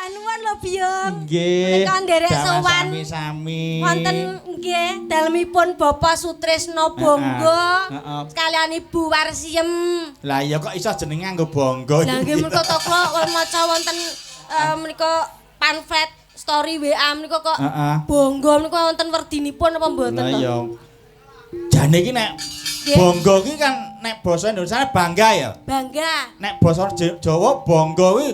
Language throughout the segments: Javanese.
Nuwun lho, Biyung. Nggih. Menika nderek sowan. Sami-sami. Wonten nggih dalemipun Bapak Sutrisno Bonggo. Heeh. Sekalian Ibu Warsiem. Lah iya, kok iso jenenge nganggo bonggo? Lah nggih, menika to kula maca wonten menika pamflet story WA menika kok Bonggo menika wonten werdinipun apa mboten Lah to? iya. Jane iki nek bonggo iki kan nek basa Indonesia bangga ya. Bangga. Nek basa Jawa bonggo kuwi,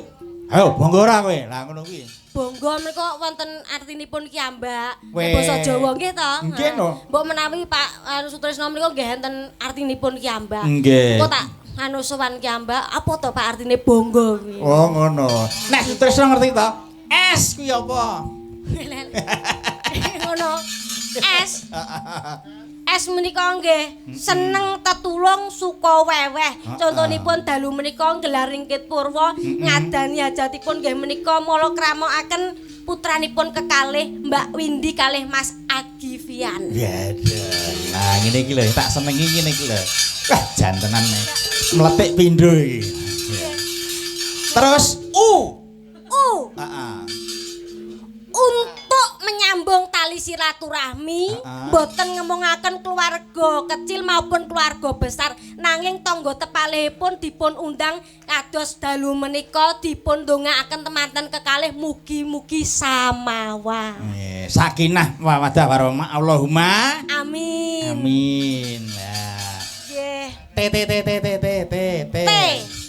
ayo bonggo ora kowe. Lah ngono kuwi. Bonggo menika wonten artinipun kiyambak. Nek Weh. basa Jawa nggih to? Nggih, no. Mbok menawi Pak anu Sutrisno menika nggih enten artinipun kiyambak. Nggih. Kok tak anu sowan kiyambak, apa to Pak artine bonggo kuwi? Oh ngono. Nek Sutrisno ngerti to? S kuwi apa? Ngono. S. S menika nggih seneng tetulung suka weweh. Contonipun dalu menika nggelar ringgit purwa ngadani hajatipun nggih menika mala kramakaken putranipun kekalih, Mbak Windy kalih Mas Agivian. Waduh. Lah ngene iki lho, tak senengi ngene iki lho. Wah, jantenan nih. Mletik pindho iki. Terus U. U. Heeh. Untuk menyambung tali silaturahmi, boten ngemongaken keluarga kecil maupun keluarga besar, nanging tangga tepalihipun dipun undang kados dalu menika dipun dongaaken temanten kekalih mugi-mugi samawa. Nggih, sakinah mawaddah warahmah. Allahumma Amin. Amin. Lah. Nggih. T T T T T T T T. T.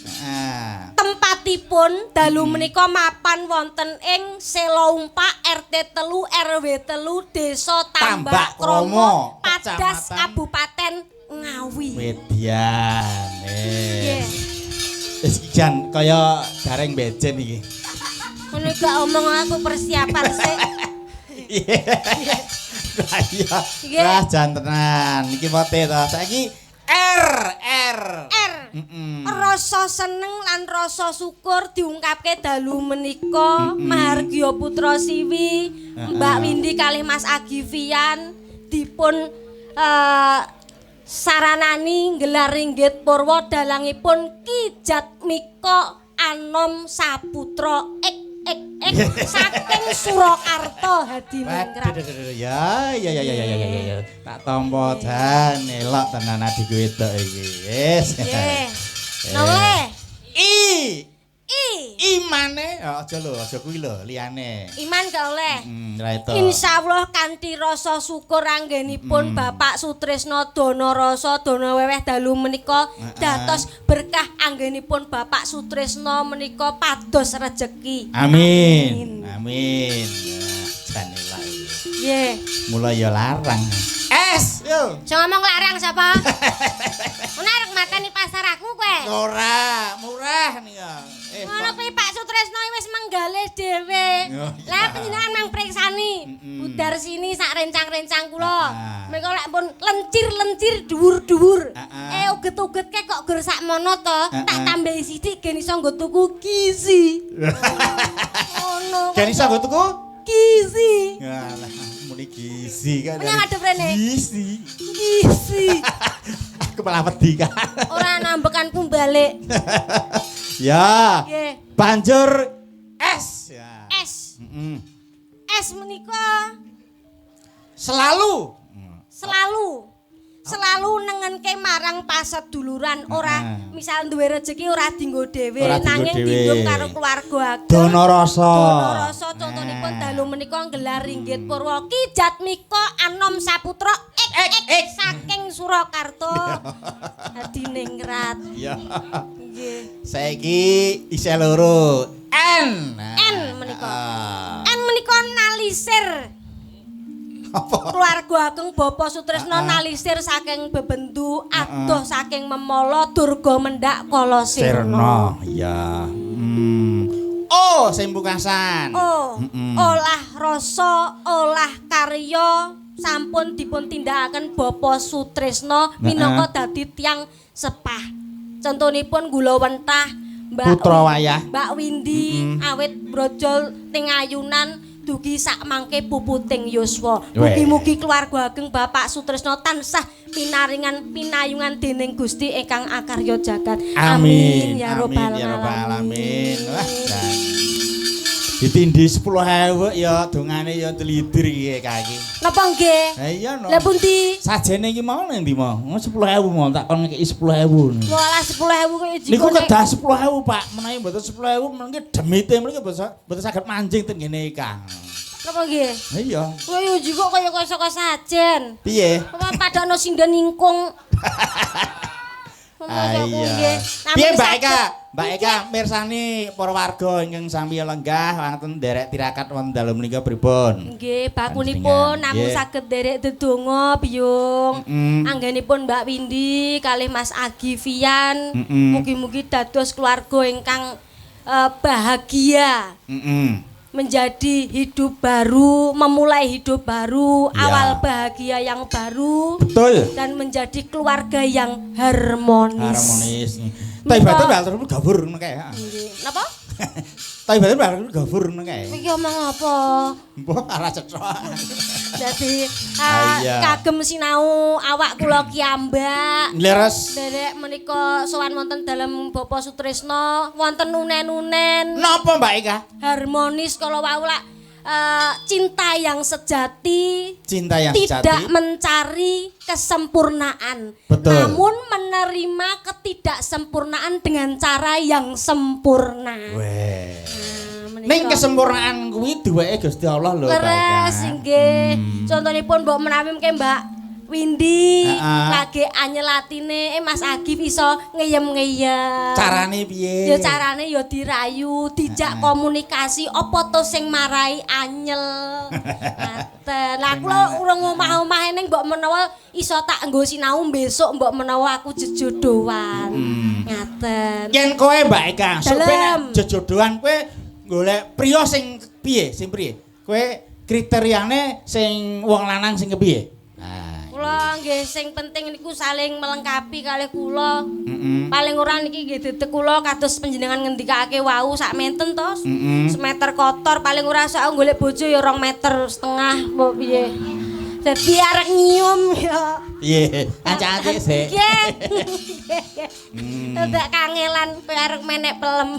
Heeh. Tempatipun dalu menika mapan wonten ing Selompak RT 3 RW 3 Desa Tambak Tambak Kromo, Kromo, Padas, Kecamatan Kabupaten Ngawi. Median. Nggih. Wis iki jan kaya gareng bejen iki. Ngono gak omong aku persiapan sik. Lah iya. Nggih. Wah, jan tenan. Iki pote to. Saiki R R. R. Rasa seneng lan rasa syukur diungkapke dalu menika mahargya putra siwi Mbak Windy kalih Mas Agivian dipun saranani nggelar ringgit purwa dalangipun Ki Jatmika Anom Saputra ek ek ek saking Surakarta Hadiningrat. Waduh, ya ya ya ya ya ya ya, ya. Tak tampa jan elok tenan adikku wedok iki. Wis. Nggih. Noleh. I. I. Imane, oh, aja lho, aja kuwi lho, liyane. Iman gak oleh. Ra itu. Insyaallah kanthi rasa syukur anggenipun Bapak Sutrisno dana rasa dana weweh dalu menika dados berkah anggenipun Bapak Sutrisno menika pados rejeki. Amin. Amin. Wah, jan elok iki. Nggih. Mulai ya larang. S, yo. Aja ngomong larang sapa? Ngono arep mateni pasar aku kowe. Ora, murah nih ya. Eh, Ngono kuwi Pak Sutrisno wis menggalih dhewe. Oh, iya. Lah panjenengan mang priksani. Budar sini sak rencang-rencang kula. Mereka lek pun lencir-lencir dhuwur-dhuwur. Eh, uget-ugetke kok gur sakmono to. Tak tambahi sithik gen iso nggo tuku gizi. Ngono. Gen iso nggo tuku? Gizi. Alah, muni gizi kan. Menyang ngadep rene. Gizi. Gizi. Aku malah wedi kan. Ora nambekanku balik. Ya. Nggih. Banjur S ya. S. S menika Selalu. Selalu selalu nengenke marang paseduluran, ora misal duwe rejeki ora dinggo dhewe, Ora dinggo nanging dhewe. dinggo karo keluarga ageng. Dana rasa. Dana rasa, contonipun dalu menika nggelar ringgit purwa Ki Jatmika Anom Saputra ek ek ek saking Surakarta Hadiningrat. Iya. Nggih. Saiki isih loro. N. Nah. N menika. Ah. N menika nalisir. Apa? Keluarga ageng Bapak Sutrisno nalisir saking bebendu adoh saking memala durga mendak kala sirna. Sirna, iya. Oh, sing pungkasan. Oh, olah rasa, olah karya sampun dipun tindakaken Bapak Sutrisno minangka dadi tiyang sepah. Contonipun gula wentah Mbak Putra wayah. Mbak Windy awit brojol ting ayunan dugi sak mangke puputing yuswa. Weh. Mugi-mugi keluarga ageng Bapak Sutrisno tansah pinaringan pinayungan dening Gusti ingkang akarya jagat. Amin. Ya robbal Amin ya robbal alamin. Wah, jan. Ditindhi 10.000 ya dongane ya dlidir iki Eka iki. Napa nggih? Ha iya no. Lah pundi? Sajene iki mau ning ndi mau? 10.000 mau tak kon ngekeki 10.000. Walah 10.000 kok Niku kedah 10.000, Pak. Menawi mboten 10.000 mengke demite mriki mboten saged manjing teng ngene Kang. Napa nggih? Ha iya. Kowe yo jikok kaya kaya saka sajen. Piye? Apa padakno sinden ingkung. Ah iya. Piye Mbak Eka? Mbak Eka mirsani para warga ingkang sami lenggah wonten nderek tirakat wonten dalu menika pripun? Nggih, bakunipun namung saged nderek dedonga biyung. Anggenipun Mbak Windi kalih Mas Agi Vian. Mugi-mugi dados keluarga ingkang bahagia. Menjadi hidup baru, memulai hidup baru, ya. Awal bahagia yang baru. Betul. Dan menjadi keluarga yang harmonis. Harmonis. Taibaten bakal gabur ngono kae. Nggih. Napa? Taibaten bakal gabur ngono kae. Iki omong apa? Mbah ora cetha. Dadi kagem sinau awak kula kiambak. Leres. Nderek menika sowan wonten dalem Bapak Sutrisno, wonten unen-unen. Napa Mbak Eka? Harmonis kala wau lak cinta yang sejati. Cinta yang sejati. Tidak mencari kesempurnaan. Betul. Namun menerima ketidaksempurnaan dengan cara yang sempurna. Weh. Nah, ning kesempurnaan kuwi duweke Gusti Allah lho. Leres nggih. Contonipun mbok menawi mengke Mbak Windi lagi anyelatine Mas Agif iso ngeyem-ngeyem. Carane piye? Ya carane ya dirayu, dijak komunikasi apa to sing marai anyel. Ngaten. Lah kula urung omah-omah ning mbok menawa iso tak nggo sinau besok mbok menawa aku jejodohan. Ngaten. Yen kowe Mbak Eka, sok ben jejodohan kowe golek priya sing piye? Sing priye? Kowe kriteriane sing wong lanang sing kepiye? Kula nggih sing penting niku saling melengkapi kalih kula. Paling ora niki nggih dedek kula kados panjenengan ngendikake wau sak menten to. Semeter kotor paling ora sok aku golek bojo ya 2,5 meter mbok piye. Dadi arek nyium ya. Piye? Kancane sik. Nggih. Dadak kangelan kowe arek menek pelem.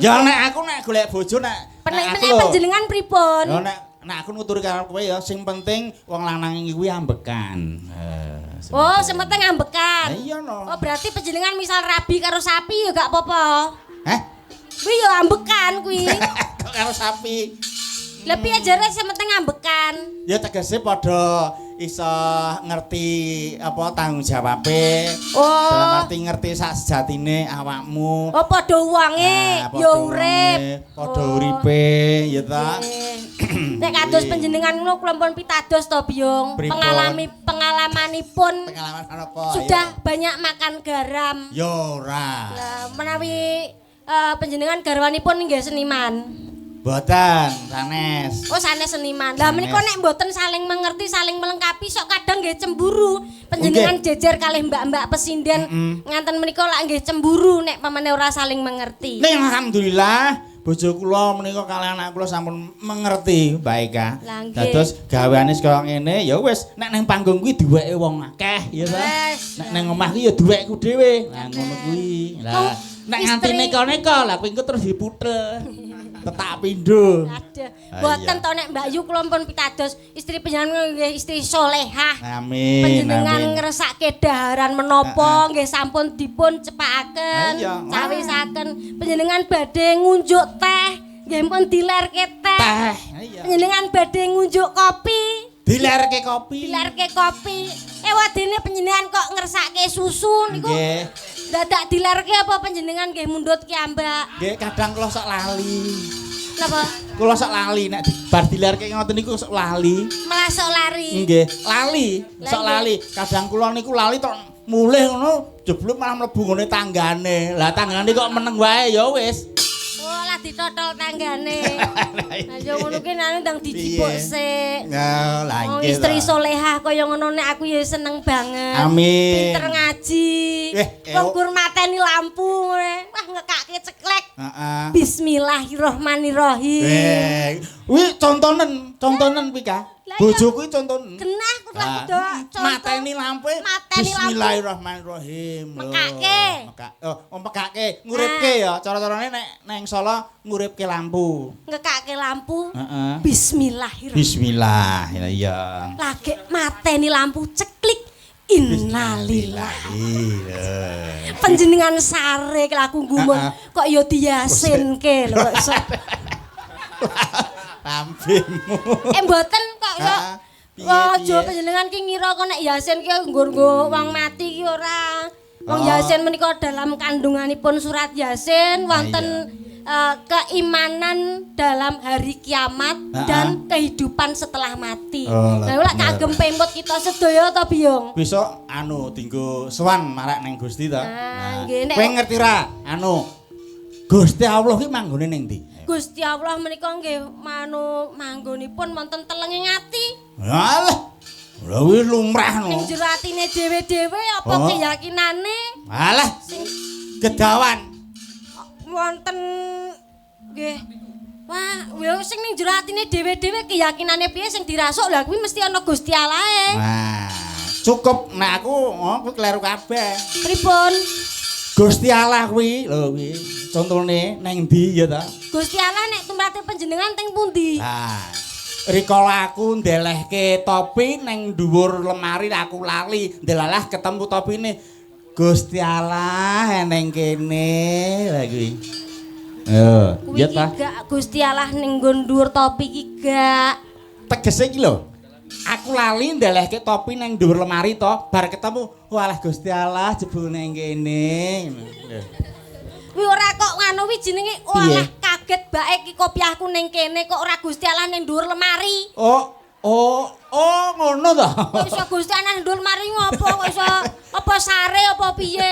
Ya nek aku nek golek bojo nek panjenengan pripun? Ya nek nek aku nuturi karo kowe ya sing penting wong lanang kuwi ambekan. Oh, sing penting ambekan. Iya no. Oh, berarti panjenengan misal rabi karo sapi ya gak apa-apa. Heh? Kuwi ya ambekan kuwi. Kok karo sapi? Lah piye jare sing penting ambekan? Ya tegese padha iso ngerti apa tanggung jawabe. Oh. Dalam arti ngerti sak sejatine awakmu. Oh, padha wonge ya urip. Padha uripe ya ta. Nek kados panjenengan ngono kula pun pitados to, Biyung. Pengalami pengalamanipun. Pengalaman apa? Sudah banyak makan garam. Ya ora. Lah menawi panjenengan garwanipun nggih seniman. Mboten, sanes. Oh, sanes seniman. Lah menika nek mboten saling mengerti, saling melengkapi sok kadang nggih cemburu. Panjenengan jejer kalih mbak-mbak pesinden nganten menika lak nggih cemburu nek pamane ora saling mengerti. Ning alhamdulillah bojo kula menika kalih anak kula sampun mengerti Mbak Eka. Dados gaweane kaya ngene ya wis nek ning panggung kuwi duweke wong akeh ya ta. Nek ning omah kuwi ya duwekku dhewe. Lah ngono kuwi. Lah nek nganti neka-neka lah kuwi engko terus diputel. Tetak pindho. Aduh, mboten to nek Mbak Yu kula pun pitados istri panjenengan nggih istri solehah. Amin. Panjenengan ngresake daharan menapa nggih sampun dipun cepakaken, cawisaken. Panjenengan badhe ngunjuk teh, nggih pun dilerke teh. Teh. Panjenengan badhe ngunjuk kopi, dilerke kopi. Dilerke kopi. Ewadene panjenengan kok ngersake susu niku. Nggih. Dadak dilerke apa panjenengan nggih mundhut kiambak? Nggih, kadang kula sok lali. Napa? Kula sok lali nek bar dilerke ngoten niku sok lali. Malah sok lari. Nggih, lali, sok lali. Kadang kula niku lali tok mulih ngono jeblok malah mlebu ngene tanggane. Lah tanggane kok meneng wae ya wis. Oh, lah ditotol tanggane. Lah yo ngono ki nang ndang dijipuk sik. Ya, lah nggih. Istri solehah kaya ngono nek aku ya seneng banget. Amin. Pinter ngaji. Wong gur mateni lampu ngene. Wah ngekake ceklek. Heeh. Bismillahirrahmanirrahim. Kuwi contonen, contonen kuwi Ka. Bojoku iki contoh. Genah kudu contoh. Mateni lampu. Bismillahirrahmanirrahim. Mekake. Oh, mekake, nguripke ya. Cara-carane nek neng Solo nguripke lampu. Ngekake lampu. Heeh. Bismillahirrahmanirrahim. Bismillah. Ya iya. Lagi mateni lampu ceklik. Innalillahi. Panjenengan sare laku gumun kok ya diyasinke lho kok iso. Lambemu. Mboten kok iso. Aja panjenengan ki ngira kok nek yasin ki nggo-nggo wong mati ki ora. Wong yasin menika dalam kandunganipun surat Yasin wonten keimanan dalam hari kiamat dan kehidupan setelah mati. Lah lek kagem pemut kita sedaya to, Biyung? Besok anu dinggo sowan marak ning Gusti to. Nah, kowe ngerti ra anu Gusti Allah ki manggone ning ndi? Gusti Allah menika nggih manu manggonipun wonten telenging ati. Alah. Lha kuwi lumrah no. Ning jero atine dhewe-dhewe apa keyakinane? Alah sing gedawan. Wonten nggih. Wah, ya sing ning jero atine dhewe-dhewe keyakinane piye sing dirasuk lha kuwi mesti ana Gusti Allahe. Nah, cukup nek aku kuwi kleru kabeh. Pripun? Gusti Allah kuwi lho kuwi contone neng ndi ya ta? Gusti Allah nek tumrate panjenengan teng pundi? Nah, rikala aku ndelehke topi neng dhuwur lemari aku lali, ndelalah ketemu topine. Gusti Allah eneng kene lha kuwi. Yo, iya ta? Gusti Allah ning nggon dhuwur topi iki gak. Tegese iki lho. Aku lali ndelehke topi neng dhuwur lemari to, bar ketemu, walah Gusti Allah jebul neng kene. Kuwi ora kok ngono kuwi jenenge walah kaget bae iki kopiahku ning kene kok ora Gusti Allah ning dhuwur lemari. Oh, ngono to. Kok iso Gusti Allah ning dhuwur lemari ngopo kok iso apa sare apa piye?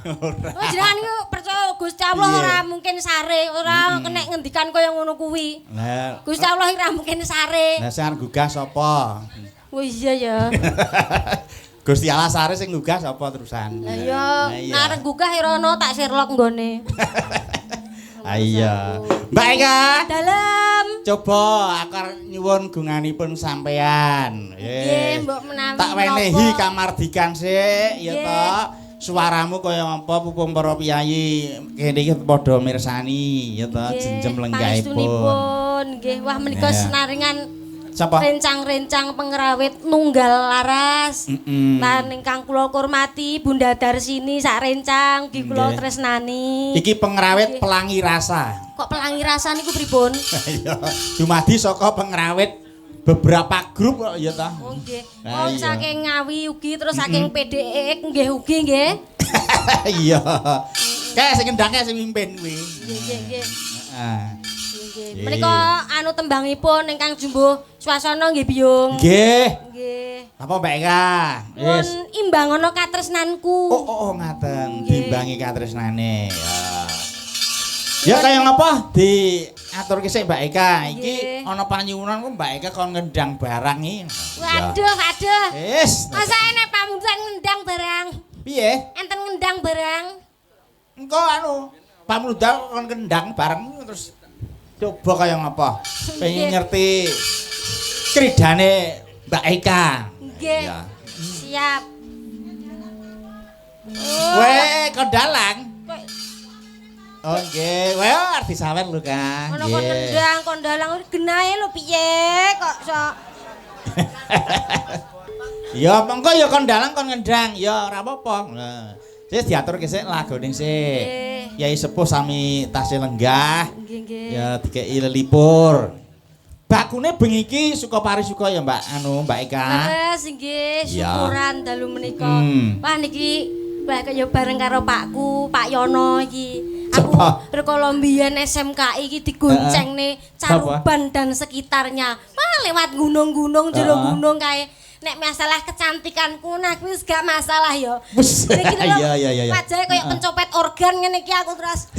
Ora. Oh jenengan iku percaya Gusti Allah ora mungkin sare, ora kena ngendikan kaya ngono kuwi. Lah Gusti Allah ora mungkin sare. Lah sing gugah sapa? Oh iya ya. Gusti Allah sare sing gugah sapa terusan? Lah iya, nek arep gugah ya rono tak sherlock nggone. Ah iya. Mbak Eka. Dalem. Coba aku arep nyuwun gunganipun sampean. Nggih, mbok menawi. Tak wenehi kamardikan sik ya to. Suaramu kaya apa pupung para piyayi kene iki padha mirsani ya to, jenjem lenggahipun. Nggih, wah menika senaringan sapa? Rencang-rencang pengrawit nunggal laras. Lan ingkang kula hormati Bunda Darsini sak rencang ugi kula tresnani. Iki pengrawit pelangi rasa. Kok pelangi rasa niku pripun? Iya, dumadi saka pengrawit beberapa grup kok ya ta. Oh nggih. Oh saking Ngawi ugi terus saking PDE nggih ugi nggih. Iya. Kae sing ngendangke sing mimpin kuwi. Nggih nggih. Heeh. Nggih. Menika anu tembangipun ingkang jumbuh swasana nggih Biyung. Nggih. Nggih. Apa Mbak Eka? Wis imbangono katresnanku. Oh ngaten, dimbangi katresnane. Ya. Ya kaya ngapa diaturke sik Mbak Eka. Iki ana panyuwunan ku Mbak Eka kon ngendang barang iki. Waduh, waduh. Wis. Masa enek pamundutan ngendang barang? Piye? Enten ngendang barang. Engko anu pamundutan kon ngendang bareng terus coba kaya ngapa? Pengen ngerti kridane Mbak Eka. Nggih. Siap. Weh, kondalang. Oh nggih, wah arep disawer lho, Kang. Ono kon nendang, kon dalang genahe lho piye kok iso. Ya monggo ya kon dalang kon ngendang, ya ora apa-apa. Nah, wis diaturke sik lagone sik. Yai sepuh sami tasih lenggah. Nggih, nggih. Ya dikeki lelipur. Bakune bengi iki suka parisuka ya Mbak anu Mbak Eka. Leres nggih, syukuran dalu menika. Wah niki wah kaya bareng karo Pakku, Pak Yono iki. Aku rikala mbiyen SMKI iki digoncengne Caruban dan sekitarnya. Wah lewat gunung-gunung, jero gunung kae. Nek masalah kecantikanku nah kuwi wis gak masalah ya. Iya iya iya. Wajahe kaya pencopet organ ngene iki aku terus.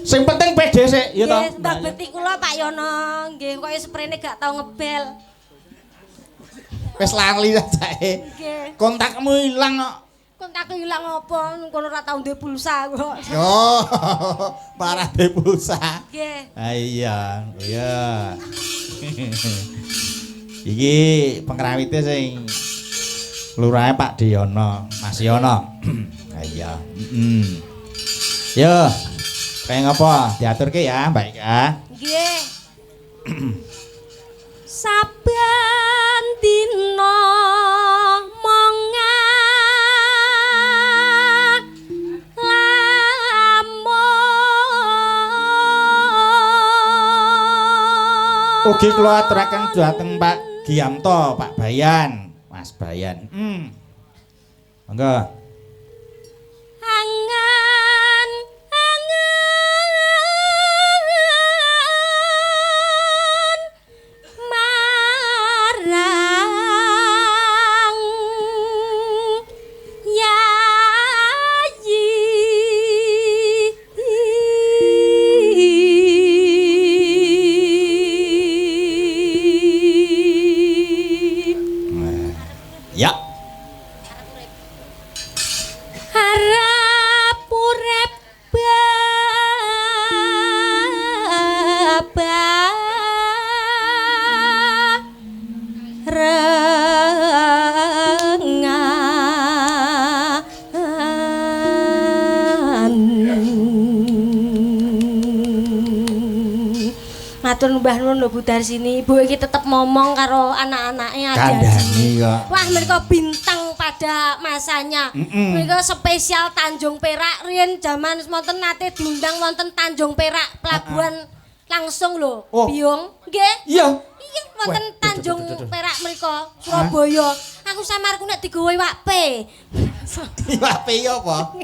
Sing penting pede sik ya to. Nggih, tak beti kula Pak Yono. Nggih, koyo sprene gak tau ngebel. Wis lali sajake. Nggih. Kontakmu ilang kok. Kontake ilang apa? Kono ora tau ndek pulsa kok. Oh, parah de pulsa. Nggih. Ah iya, iya. Iki pengrawite sing lurahe Pak Diyono, Mas Yono. Ah iya. Heeh. Yo. Kayak ngapa? Diaturke ya, Mbak Ika. Nggih. Saben dina monga lamun. Ugi kula aturaken dhumateng Pak Giamto, Pak Bayan, Mas Bayan. Monggo. Angan angan marang yayi. Ya. Harap urip barengan. Matur mbah nuwun lho Bu Darsini. Ibu iki tetep ngomong karo anak-anake Kandhani kok. Wah, mereka bintang pada masanya. Mereka spesial Tanjung Perak riyen jaman wonten nate diundang wonten Tanjung Perak pelabuhan langsung lho. Oh. Biyung. Nggih. Iya. Iya wonten Wah, Tanjung duh, duh, duh, duh. Perak mriko, Surabaya. Aku samarku nek digawa iwak pe. Iwak pe apa?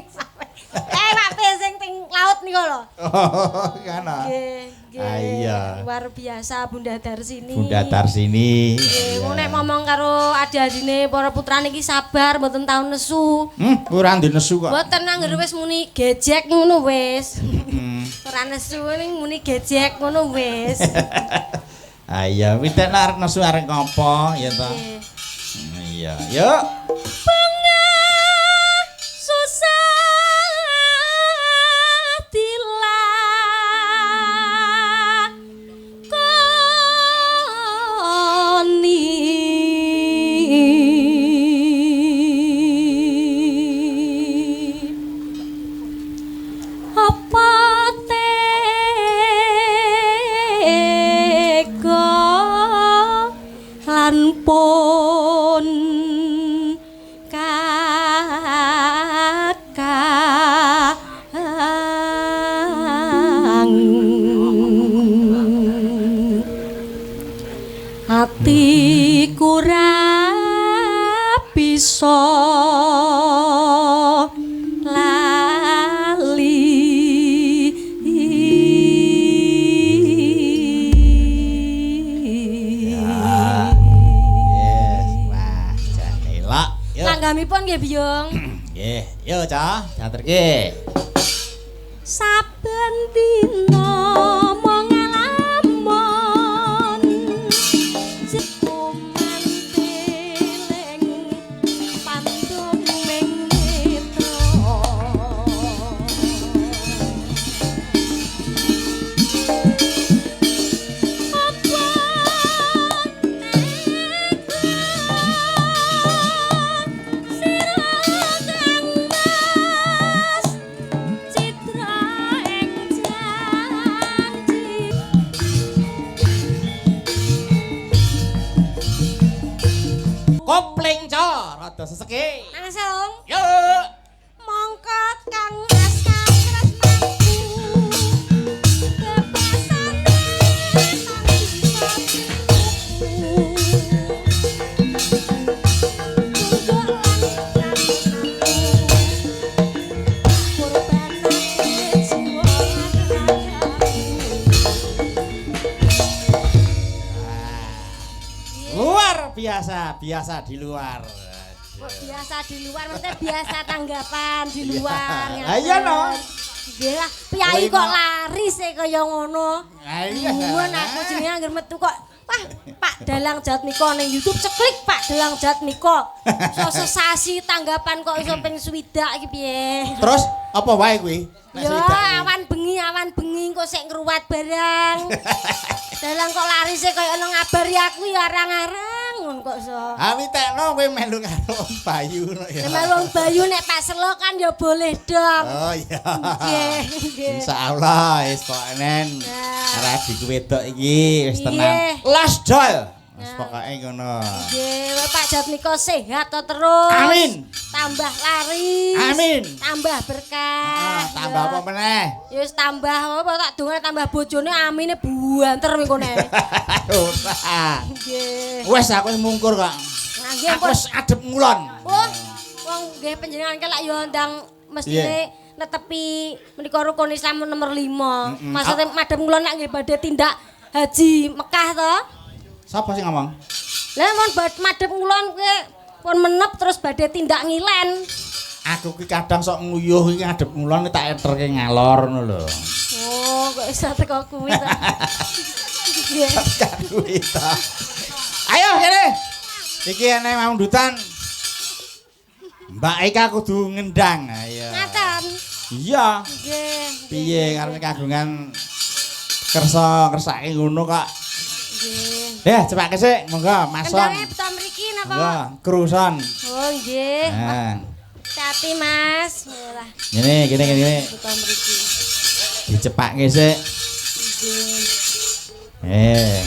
Iwak pe sing teng laut niku lho. Oh, kana. Nggih, nggih. Ah, iya. Luar biasa Bunda Darsini. Bunda Darsini. Nggih, wong nek ngomong karo adi-adine para putrane iki sabar, mboten tau nesu. Ora ndek nesu kok. Mboten anggere wis muni gejek ngono wis. Ora nesu ning muni gejek ngono wis. Ah iya, witek nek arep nesu arep ngopo ya to? Nggih. Iya. Yuk. Bunga susah dilakoni. Apa tega lan pun kakang atiku ra bisa lali. Ya. Yes, wah, jan elok. Yuk. Langgamipun nggih Biyung. Nggih, yo Cah, diaturke. Saben dina mung ngalamun kumantiling panduming mitra. Apa tega sira kang mas citra ing janji. Kopling Cah, rada seseke. Langsung Yuk. mongko kang mas katresnanku kepasane korbanake jiwa ragaku. Luar biasa, biasa di luar. Kok biasa di luar, maksudnya biasa tanggapan di luar. Lah iya no. Nggih lah, piyai kok laris e kaya ngono. Lah iya. Gumun aku jenenge anggere metu kok Wah, Pak Dalang Jatmiko ning YouTube ceklik Pak Dalang Jatmiko. Iso sesasi tanggapan kok iso ping 60 iki piye? Terus apa wae kuwi? Nek Ya swidak kuwi. Awan bengi kok sik ngruwat barang. Dalang kok larise kaya ono ngabari aku ya arang-arang ngono kok iso. Ah witekno kowe melu karo Om Bayu ngono ya. Nek melu Om Bayu nek Pak Selo kan ya boleh dong. Oh iya. Nggih, nggih. Insyaallah wis pokoke nen. Nah. Adikku wedok iki wis tenang. Nggih. Los dol. Wis Nah. pokoke ngono. Nggih, Pak Jatmiko sehat to terus. Amin. Tambah laris. Amin. Tambah berkah. Ah, tambah apa meneh? Ya wis tambah apa tak dongane tambah bojone amine buanter mengkone. Ora. Nggih. Wis aku wis mungkur kok. Nah, nggih Aku pun. wis adep ngulon. Oh, wong nggih panjenengan kelak ya ndang mestine netepi menika rukun Islam nomor 5. Maksudnya madhep ngulon nek nggih badhe tindak haji Mekah to. Sapa sing ngomong? Lah mon madhep ngulon kuwi pun menep terus badhe tindak ngilen. Aku ki kadang sok nguyuh iki ngadep ngulon tak eterke ngalor ngono lho. Oh, kok iso teko kuwi to. Nggih. Kuwi ta. Ayo kene. Iki ene mamdutan. Mbak Eka kudu ngendang. Ayo. Ngaten. Iya. Nggih. Piye karo kagungan kersa kersake ngono kok. Nggih. Eh, cepake sik, monggo Mas Son. Kendange beto mriki napa? Monggo, kruson. Oh, nggih. Nah, Hati Mas. Walah, ngene gini gini. beto mriki. Dicepake sik. Nggih. Eh.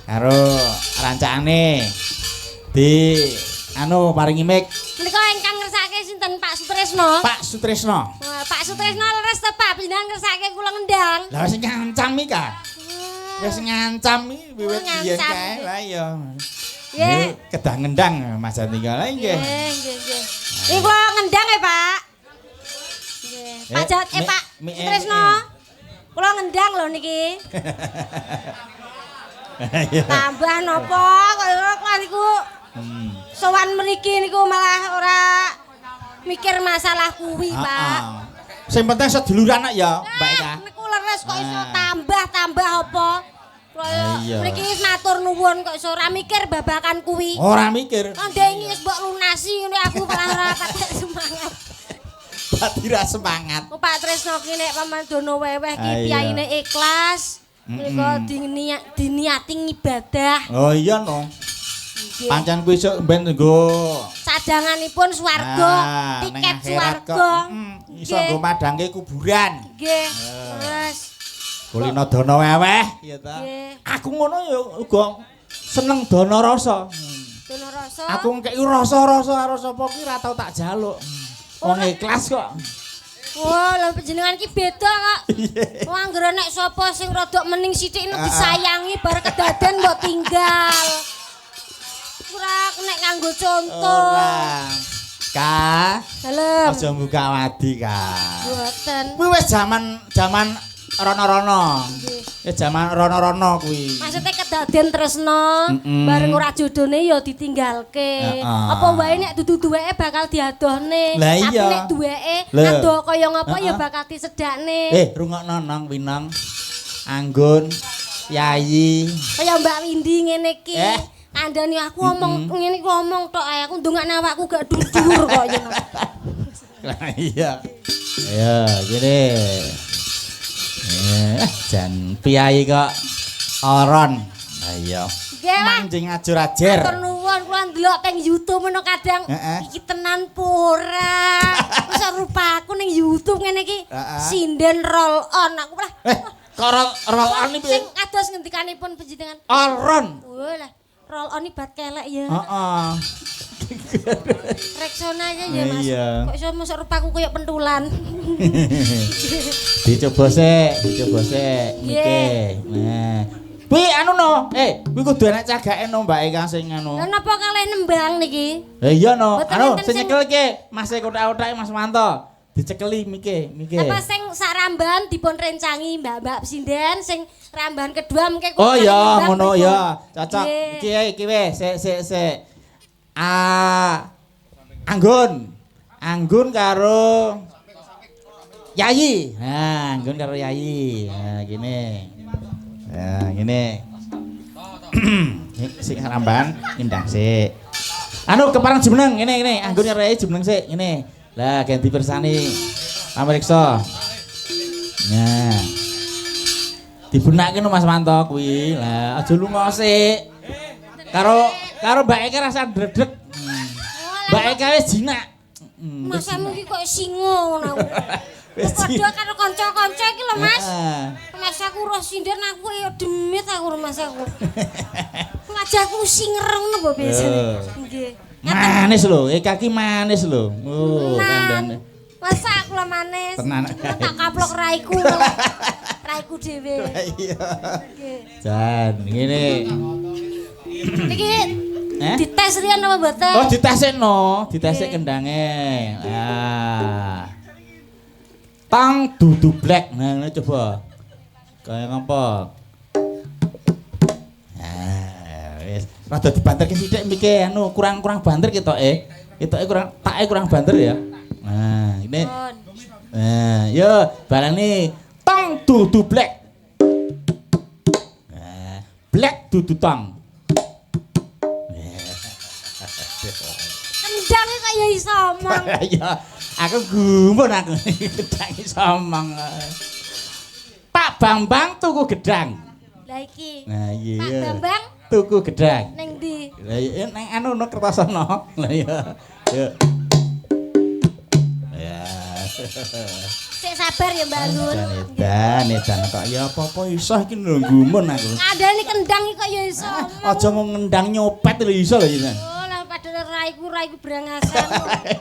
Karo rancakane di anu paringi mic Menika ingkang ngersake sinten Pak Sutrisno? Pak Sutrisno. Wah, Pak Sutrisno leres to Pak, panjenengan ngersake kula ngendang. Lah wis ngancam iki ka. Wis ngancam iki wiwit Oh, biyen ngancam. kae. Lah iya. Nggih. Kedah ngendang Mas Jatmiko. Lah nggih. Nggih, nggih, nggih. Iki kula ngendang ya, Pak. Nggih. Pak Eh, Jat, eh Pak Sutrisno. Kula ngendang lho niki. Iya. Tambah napa kok kula niku sowan mriki niku malah ora mikir masalah kuwi, Pak. Heeh. Sing penting seduluran kok ya, Mbak Eka. Niku leres kok iso Ah. tambah-tambah apa. Kula Iya. mriki wis matur nuwun kok iso ora mikir babakan kuwi. Ora mikir. Kok ndek iki wis mbok lunasi ngene aku malah ora patek semangat. Dadi ra semangat. Kok Pak Tresno ki nek pamandono weweh ki Ah, iya. piyaine ikhlas. Menika diniati ngibadah. Oh iya no. Nggih. Pancen kuwi sok ben nggo Cadanganipun swarga, Ah, neng tiket akhirat kok. swarga. Iso nggo madangke kuburan. Nggih. Terus Kulino dana weweh ya ta. Nggih. Aku ngono ya uga seneng dana rasa. Dono rasa. Aku ngekeki rasa-rasa karo sapa ki ora tau tak jaluk. Wong ikhlas kok. Wah, lha panjenengan ki beda kok. Wong anggere nek sapa sing rada mening sithik nek disayangi bar kedaden mbok tinggal. Ora nek nganggo contoh. Ora. Ka, Dalem. aja buka wadi ka. Mboten. Kuwi wis jaman rono-rono. Nggih. Wis jaman rono-rono kuwi. Maksudnya kedaden tresno, bareng ora jodone ya ditinggalke. Heeh. Apa wae nek dudu duweke bakal diadohne. Lah Tapi iya. nek duweke Lho. adoh kaya ngapa ya Heeh. bakal disedakne. Eh, rungokno nang Winong. Anggun, Yayi. Kaya Mbak Windy ngene iki. Eh. Kandhani aku omong ngene iki omong tok ae aku ndongakne awakku gak dhuwur kok ya. Lah iya. Ayo, gini. Eh, jan piyayi kok oron. Lah iya. Nggih, Pak. Manjing ajur-ajer. Matur nuwun kula ndelok teng YouTube ngono kadang Heeh. iki tenan pora. Wis rupaku ning YouTube ngene iki Heeh. sinden roll on aku lah. Eh, kok roll on iki piye? Sing kados ngendikanipun panjenengan. Oron. Walah, roll on iki bat kelek ya. Heeh. Rexona aja ya, Mas. Iya. Kok iso mosok rupaku koyo pentulan. Dicoba sik, dicoba sik mike. Nah. Kuwi anu no, kuwi kudu enek cagake no Mbak Eka sing anu. Lah napa kalih nembang niki? Lah iya no, Mboten anu enten sing sing- nyekel iki, Mas e kothak-kothake Mas Wanto. Dicekeli mike, mike. Apa sing sak rambahan dipun rencangi mbak-mbak sinden sing rambahan kedua mengke Oh kula iya, nembang ngono pripun? ya. Cocok. Nggih. Iki iki wis, sik sik sik. Ah Anggun. Anggun karo Yayi. Nah, Anggun karo Yayi. Nah, gini. Nah, gini. Sik ramban nyendang sik. Anu kepareng jumeneng ngene ngene, anggon nyereki jumeneng sik ngene. Lah ganti pirsani. Pamiriksa. Nah. Dibenake no Mas Manto kuwi. Lah aja lunga sik. Karo karo Mbak Eka rasa ndredeg. Mbak Eka wis jinak. Masamu iki kok singo ngono aku. Wis Padha karo kanca-kanca iki lho, Mas. Heeh. Mas aku roh sinden aku ya demit aku Mas aku. Wajahku singer ngono apa biasane. Nggih. Manis lho, Eka ki manis lho. Oh, kandhane. Masa aku lah manis. Tenan. Tak kaplok raiku. Raiku dhewe. Iya. Nggih. Jan, ngene. Niki Eh? dites riyen apa mboten? Oh, ditesekno, ditesek Nggih. kendange. Ah. Tang dudu black. Nah, ini coba. Kaya ngapa? Ah, wis. Rada dibanterke sithik mike anu kurang-kurang banter ketoke. Ketoke kurang take kurang banter ya. Nah, ini. Nah, yo balani tang dudu black. Nah, black dudu tang. Kendang iki kok ya iso omong. Ya, aku gumun aku gedang iso omong. Pak Bambang tuku gedang. Lah iki. Nah, iya. Pak Bambang tuku gedang. Ning ndi? Lah iya nang anu no Kertosono. Lah iya. Yo. Ya. Sik sabar ya Mbak Anggun. Edan, edan kok ya apa-apa iso iki lho gumun aku. Ngandani kendang iki kok ya iso omong. Aja mung ngendang nyopet lho iso lho iki. Oh, lah padahal raiku brangasan.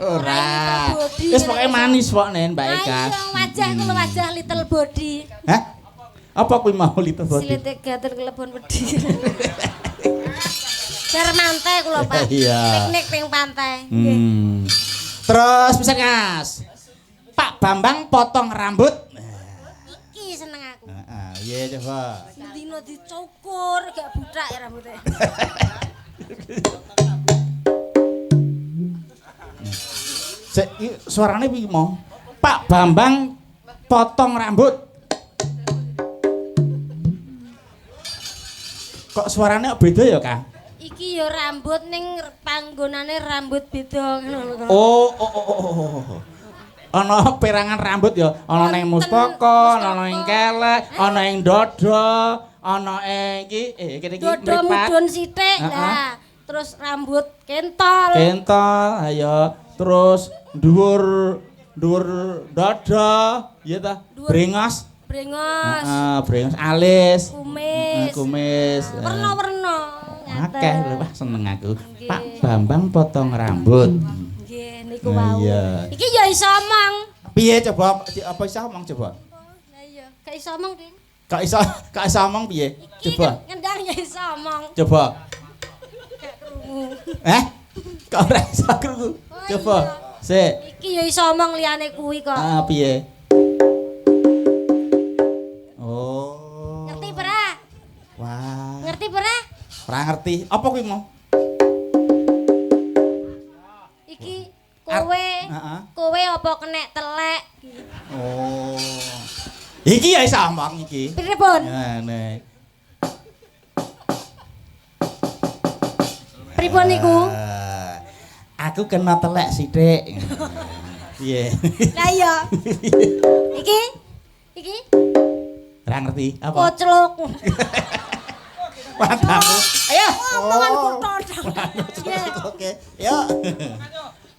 Ora. Wis pokoke manis kok Nen Mbak Eka. Ayo wajahku lho wajah little body. Hah? Apa kuwi mau little body? Silite gatel kelebon wedi. Bar mantai kula Pak. Iya. Piknik ping pantai. Nggih. Terus pisan Mas. Pak Bambang potong rambut. Iki seneng aku. Heeh, iya coba. Dino dicukur gak budak ya rambutnya. Sik iki suarane piye mau? Pak Bambang potong rambut. Kok suarane kok beda ya, Kang? Iki ya rambut ning panggonane rambut beda ngono lho. Oh, oh, oh, oh. Ana perangan rambut ya, ana ning mustaka, ana ning kelek, ana ing dada, ana ing iki iki iki Dada mripat. mudhun sithik lah. Terus rambut kentol. Kentol, ayo. Terus dhuwur dhuwur dada, ya ta? Brengos. Brengos. Heeh, brengos alis. Kumis. Kumis. Werna-werna. Akeh lho, wah seneng aku. Pak Bambang potong rambut. Nggih, niku wau. Iki ya iso omong. Piye coba apa iso omong coba? Lah iya, gak iso omong, Ding. Gak iso omong piye? Coba. Ngendang ya iso omong. Coba. Gak krungu. Eh? Kok ora iso krungu? Coba. Sik. Iki ya iso omong liyane kuwi kok. Ah, piye? Oh. Ngerti ora? Wah. Ngerti ora? Ora ngerti. Apa kuwi mau? Iki kowe. Kowe apa kenek telek? Oh. Iki ya iso omong iki. Pripun? Nah, Pripun niku? Aku kena telek sithik. Piye? Lah iya. Iki? Iki? Ora ngerti apa? Koclok. Matamu. Ayo. Omongan kuthok. Oke. Yo.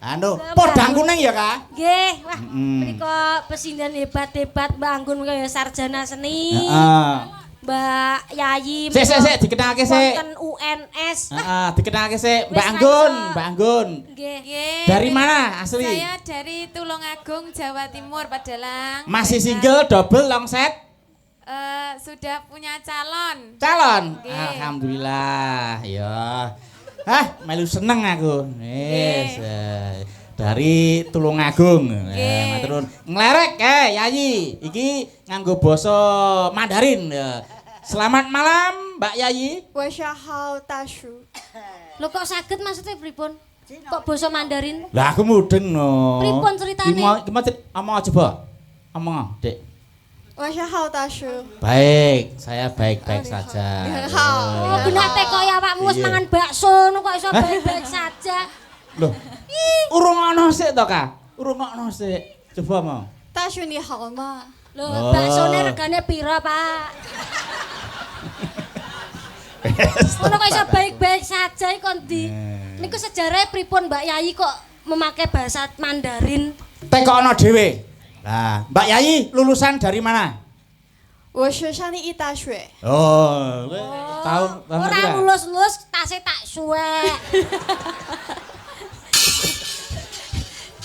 Anu, podang kuning ya, Kak? Nggih, wah. Menika pesinden hebat-hebat Mbak Anggun kaya sarjana seni. Heeh. Mbak Yayi. Sik sik sik dikenalke sik. Wonten UNS. Heeh, dikenalke sik Mbak Anggun, Mbak Anggun. Nggih. Dari mana asli? Saya dari Tulungagung, Jawa Timur, Padalang. Masih single, double, long set? Sudah punya calon. Calon. Nggih. Alhamdulillah, ya. Hah, melu seneng aku. Wis. Dari Tulungagung. Matur nuwun. Nglerek Yayi. Iki nganggo basa Mandarin ya. Selamat malam Mbak Yayi. Washahao tashu. Lho kok saged maksudnya pripun? Kok basa Mandarin? Lah aku mudeng no. Pripun ceritane? Iki mau omong coba. Omong, Dik. 我是浩大叔。 Baik, saya baik-baik saja. 好。 Oh, genah teko ya awakmu wis mangan bakso ngono kok iso baik-baik saja. Loh, urung ana sik to, Kak? Urung ana sik. Coba mau. 大叔你好吗？ Lho, Oh. baksone regane pira, Pak? Ngono kok iso baik-baik saja iki kon di. Niku sejarahnya pripun Mbak Yayi kok memakai bahasa Mandarin? Tekono dhewe. Lah, Mbak Yayi lulusan dari mana? 我是上一大学。 Oh, kowe tahun tahun Ora pira? lulus-lulus tase tak suwek.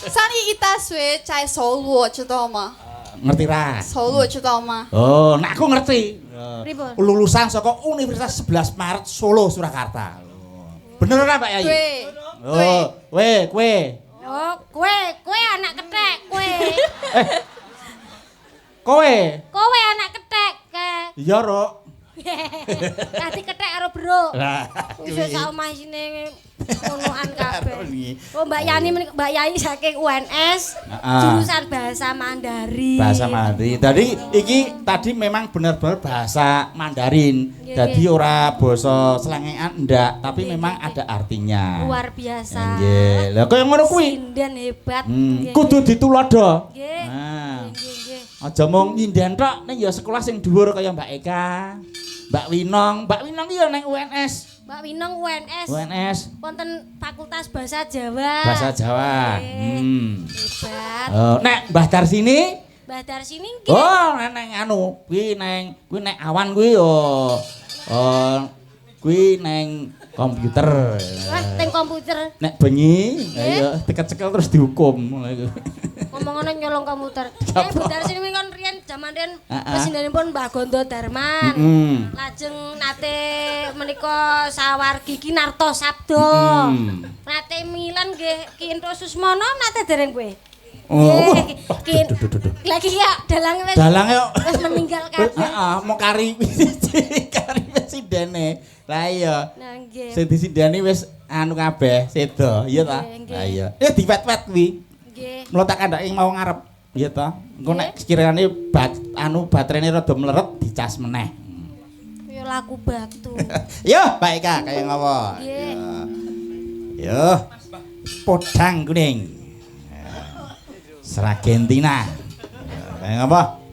上一大学在首尔，知道吗？ Ngerti ra? 首尔知道吗？ Oh, nek aku ngerti. Pripun? Lulusan saka Universitas 11 Maret Solo Surakarta. Bener ora Mbak Yayi? 对。 Oh, kowe, kowe. Oh, kowe, kowe anak kethek, kowe. Kowe. Kowe anak kethek, ke. Iya, Ruk. Tadi kethek karo bro. Lah, Wis sak omah isine ngonoan kabeh. Oh, Mbak Yani Mbak Yayi saking UNS, jurusan bahasa Mandarin. Bahasa Mandarin. Tadi iki tadi memang benar-benar bahasa Mandarin. Jadi ora basa selengean ndak, tapi memang ada artinya. Luar biasa. Nggih. Lah kaya ngono kuwi. Sinden hebat. Kudu ditulodo. Nggih. Nah. Nggih, nggih. Aja mung nyinden tok, ning ya sekolah sing dhuwur kaya Mbak Eka, Mbak Winong. Mbak Winong ki ya nang UNS. Mbak Winong UNS. UNS Wonten Fakultas Bahasa Jawa. Bahasa Jawa. Nggih. Hebat. Oh, nek Mbah Darsini? Mbah Darsini nggih. Oh, nek neng anu, kuwi neng kuwi nek awan kuwi oh. Oh, kuwi neng komputer. Wah, teng komputer. Nek bengi, ayo dikecekel terus dihukum. Ngomong-ngomong nyolong komputer. Eh, Bu Darsini kan riyen jaman riyen presidenipun Mbah Gondo Darman. Lajeng nate menika sawargi Ki Narto Sabdo. Nate Milan nggih Ki Enthus Susmono nate dereng kowe. Oh, Ki duh, duh, duh, duh. Lagi ya dalang wis Dalange kok wis meninggal kabeh. Heeh, mau kari kari presidene. Lah iya. Nah nggih. Sing disindani wis anu kabeh, sedo, iya ta? Lah iya. Eh diwet-wet kuwi. Nggih. Mula tak kandhake mau ngarep, iya ta? Engko nek sekirane bat anu baterainé rada mleret dicas meneh. Ya laku batu. Yo, Mbak Eka kaya ngopo? Nggih. Yo. Podang kuning. Sragentina. Kaya ngopo?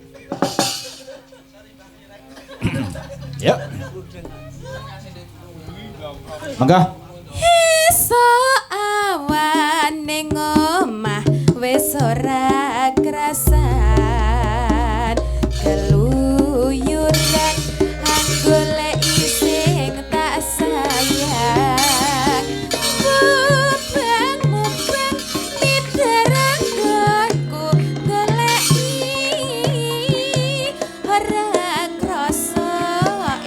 Yuk. Monggo. Esuk awan ning omah wis ora krasan keluyuran anggoleki sing tak sayang mubang-mubang midaranggonku goleki ora krasa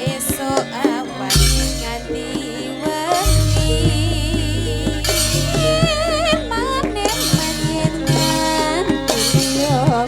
esuk awan nganti wengi mane manyen nganti yo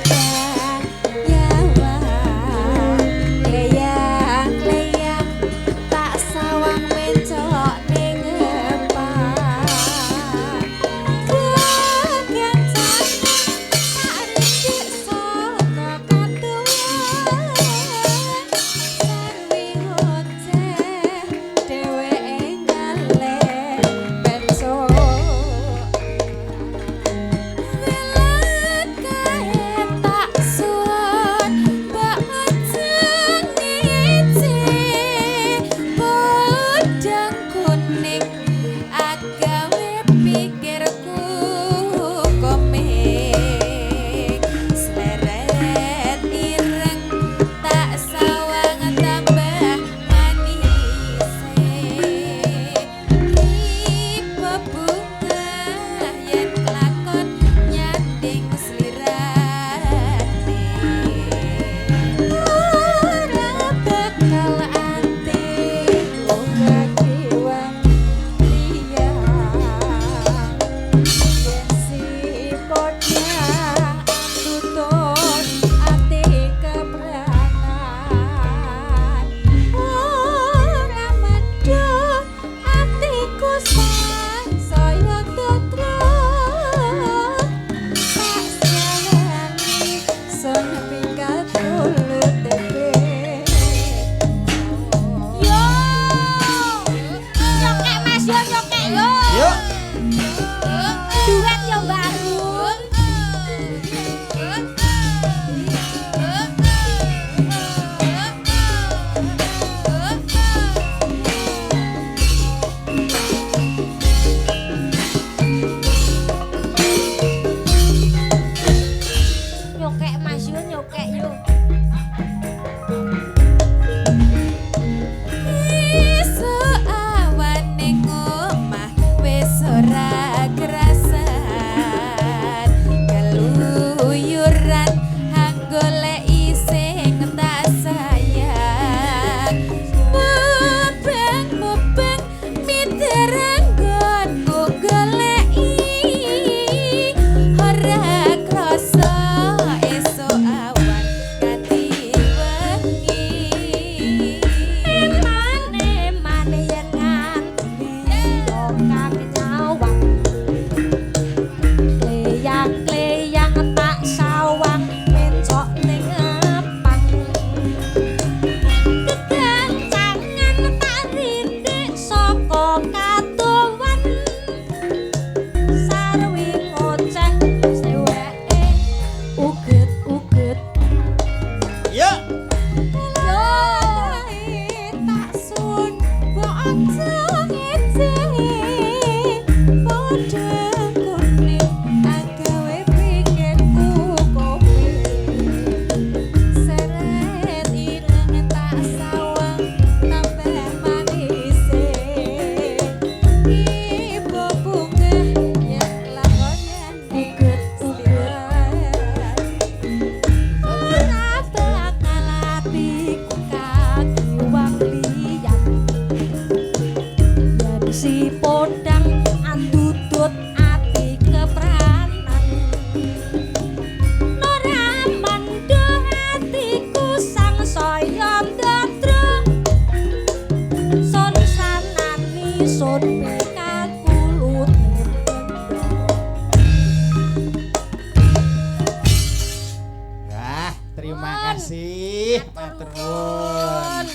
Matur nuwun.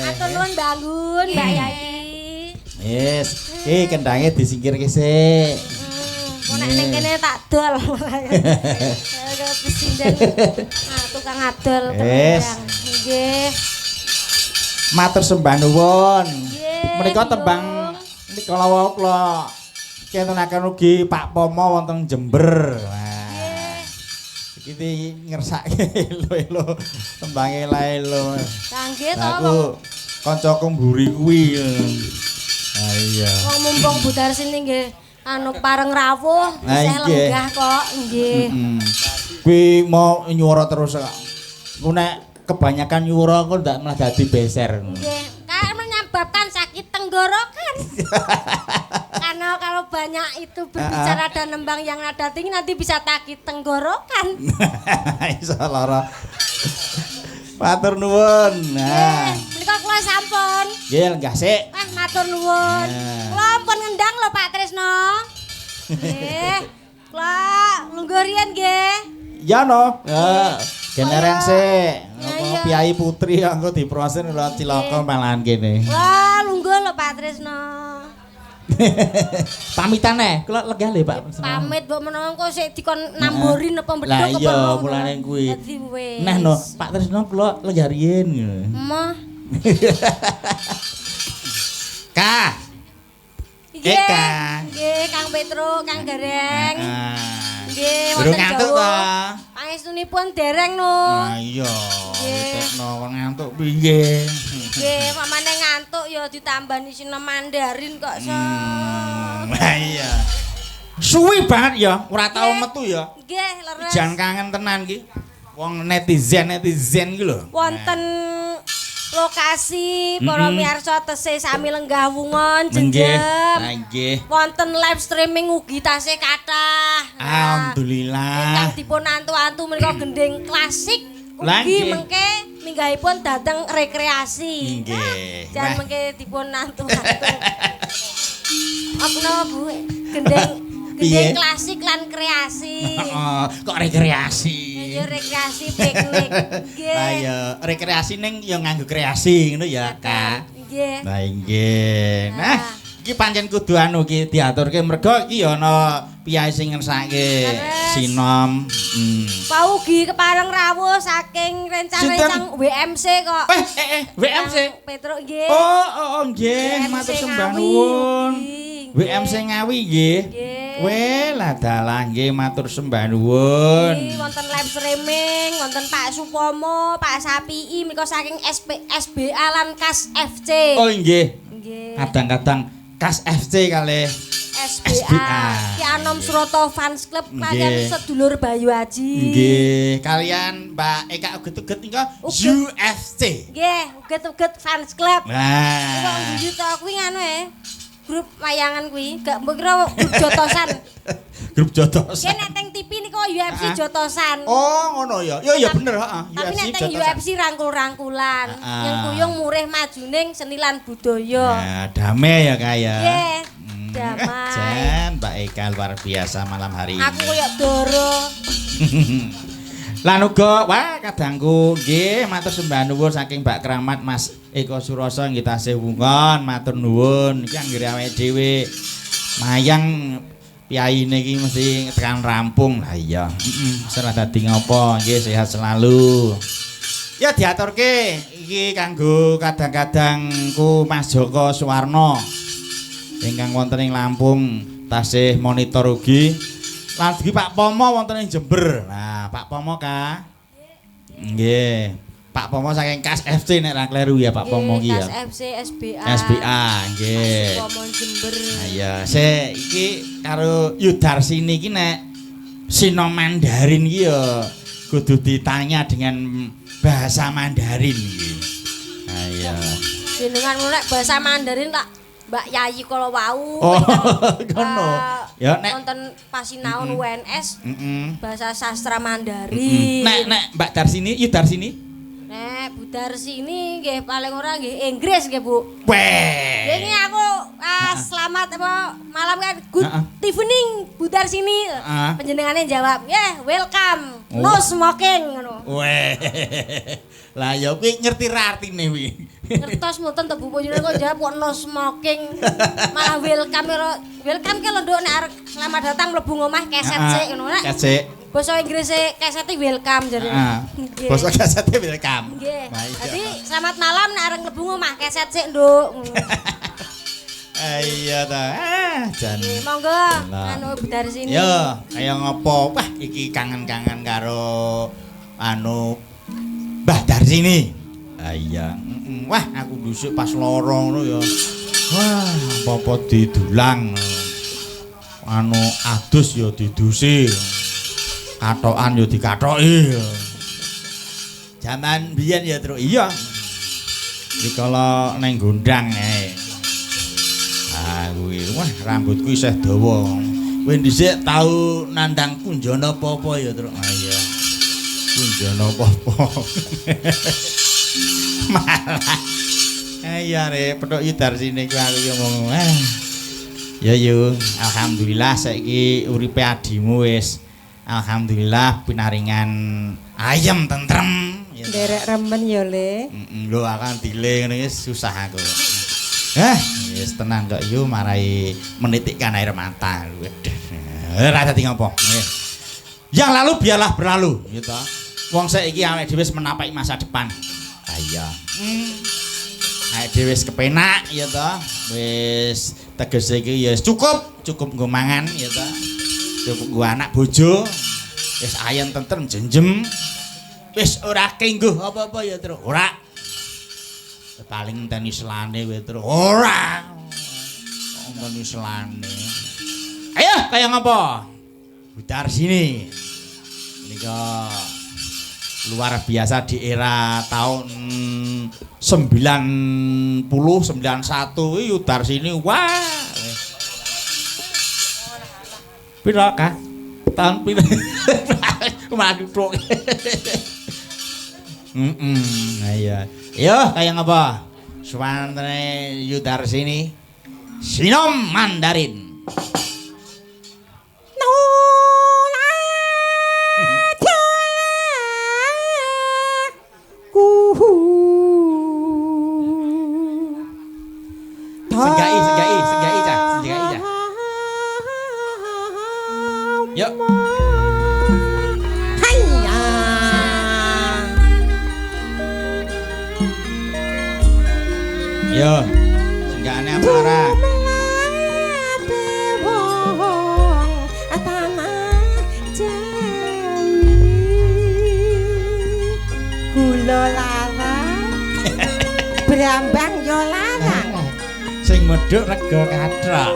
Matur nuwun Mbak Anggun, Mbak Yai. Yes, iki kendange disingkirke sik. Kok nek ning kene tak dol. Pesinden. Ah, tukang adol Yes. kendang. Nggih. Matur sembah nuwun. Menika tembang nika wau kula kentenaken ugi Pak Pomo wonten Jember. Wah. Iki ngersake elo-elo tembange laelo. Lah nggih to Aku kancaku mburi kuwi. Ah iya. Wong mumpung budar sini nggih anu pareng rawuh isih lenggah kok nggih. Kuwi mau nyuwara terus kok. Ku nek kebanyakan nyuwara kok ndak malah dadi beser. Nggih, karena menyebabkan sakit tenggorokan. Karena kalau banyak itu berbicara dan nembang yang nada tinggi nanti bisa sakit tenggorokan. Iso lara. Matur nuwun. Nah, menika kula sampun. Nggih, lenggah sik. Wah, matur nuwun. Kula ampun ngendang lho Pak Trisno. Nggih. Kula lungguh riyen nggih. Ya no. Ya, genereng sik. Apa Piyai Putri engko diproses lho cilaka malahan kene. Wah, lungguh lho Pak Trisno. Pamitan e, kula lenggah lho Pak. Pamit mbok menawa engko sik dikon namborin apa mbedhok Lah apa iya, mulane kuwi. Nah no, Pak Trisno kula lenggah riyen ngono. Emoh. Ka. Nggih. Nggih, Kang Petro, Kang Gareng. Nggih, wonten ngantuk ta? Pangestunipun dereng no. Lah iya, tekno wong ngantuk piye? Nggih, pamane ngantuk ya ditambani sinem Mandarin kok so. Lah iya. Suwi banget ya, ora tau metu ya. Nggih, leres. Jan kangen tenan iki. Wong netizen-netizen iki lho. Wonten lokasi para miyarsa tesih sami lenggah wungon jenjem. Nggih. Wonten live streaming ugi tasih kathah. Alhamdulillah. Ingkang dipun antu-antu menika gending klasik ugi mengke minggahipun dhateng rekreasi. Nggih. Jan mengke dipun antu-antu. Apa napa Bu? Gending gending klasik lan kreasi. Kok rekreasi? Ya rekreasi piknik. Nggih. Lah ya rekreasi ning ya nganggo kreasi ngono ya, Kak. Nggih. Lah nggih. Nah, iki pancen kudu anu iki diaturke mergo iki ya ana piyai sing ngersake sinom. Pak ugi kepareng rawuh saking rencang-rencang WMC kok. WMC. Petro nggih. Oh, nggih, matur sembah nuwun. WMC Ngawi nggih. Weh, lah dalah nggih matur sembah nuwun. Nggih, wonten live streaming, wonten Pak Supomo, Pak Sapii menika saking SBA lan Kas FC. Oh nggih. Nggih. Kadang-kadang Kas FC kalih SBA. Ki Anom Suroto Fans Club kalian sedulur Bayu Aji. Nggih, kalian Mbak Eka uget-uget nika UFC. Nggih, uget-uget Fans Club. Nah. Kok guyu to kuwi nganu e. Grup wayangan kuwi, gak mbok kira grup jotosan. Grup jotosan. Ki nek teng TV niku UFC jotosan. Oh, ngono ya. Ya ya bener, heeh. Tapi nek teng UFC rangkul-rangkulan, nyengkuyung murih majuning seni lan budaya. Nah, damai ya kaya. Nggih. Damai. Jan, Mbak Eka luar biasa malam hari ini. Aku koyo doro. Lan uga wah kadangku nggih matur sembah nuwun saking Mbak Kramat Mas Eko Suroso nggih tasih wungon matur nuwun iki anggere awake dhewe mayang piyaine iki mesti tekan rampung. Lah iya, heeh, ora dadi ngopo nggih sehat selalu. Ya diaturke iki kanggo kadang-kadangku Mas Joko Suwarno ingkang wonten ing Lampung tasih monitor ugi. Lan ugi Pak Pomo wonten ing Jember. Nah, Pak Pomo ka. Nggih. Pak Pomo saking Kas FC nek ra kleru ya Pak Pomo iki ya. Kas FC SBA. SBA nggih. Pomo Jember. Nah iya, sik iki karo Yudarsini iki nek Sino Mandarin iki ya kudu ditanya dengan bahasa Mandarin iki. Nah iya. Jenengan nek bahasa Mandarin tak Mbak Yayi kala wau. Oh, ngono. Ya nek wonten pasinaon UNS bahasa sastra Mandarin. Nek nek Mbak Darsini, Yudarsini? Nek Bu Darsini nggih paling ora nggih Inggris nggih, Bu. Weh. Wingi aku Ah, selamat apa malam kan, good evening Bu Darsini. Panjenengane jawab, "Yeah, welcome. No smoking" ngono. Weh. Lah ya kuwi ngerti ra artine kuwi. Ngertos mboten to Bu, panjenengan kok jawab kok no smoking. Malah welcome ro. Welcome ki lho nduk nek arep selamat datang mlebu ngomah keset sik ngono nek. Keset. Basa Inggrise kesete welcome jare. Heeh. Basa kesete welcome. Nggih. Dadi selamat malam nek arep mlebu ngomah keset sik nduk ngono. Iya ta. Jan. Monggo anu Bu Darsini. Yo, kaya ngopo? Wah, iki kangen-kangen karo anu Mbah Darsini. Ah iya. Wah, aku ndusuk pas lara ngono ya. Wah, apa-apa didulang. Anu adus ya didusi. Katokan ya dikatoki. Jaman biyen ya, Truk. Iya. Iki kala neng gondang ae. Ah kuwi, wah rambutku isih dawa. Kowe dhisik tau nandang kunjana apa-apa ya, Truk? Ah iya. Kunjana apa-apa. Malah. Iya rek, petuk Darsini ku aku yo ngomong. Ya yo, alhamdulillah saiki uripe adimu wis alhamdulillah pinaringan ayem tentrem. Nderek remen ya, Le. Heeh, lho akan dile ngene iki susah aku. Wis tenang kok yo marai menitikkan air mata. Waduh. Ora dadi ngopo. Yang lalu biarlah berlalu, gitu. Wong saiki awake dhewe wis menapaki masa depan. Ah iya. Awake dhewe wis kepenak ya to. Wis tegese iki ya cukup, cukup nggo mangan ya to. Cukup nggo anak bojo. Wis ayem tentrem jenjem. Wis ora kengguh apa-apa ya, Truk. Ora. Paling enteni selane kowe, Truk. Ora. Enteni selane. Ayo kaya ngopo? Bu Darsini. Menika luar biasa di era tahun 90 91 iki Darsini wah. Piro kah? Tahun piro? Malah duduk. Iya. Yo kaya ngapa? Suwantene Yudarsini. Sinom Mandarin. Senggai cah, senggai cah. Yuk. Yo, senggakane apa ora? Gula larang, brambang yo larang. Sing medhuk rega kathok.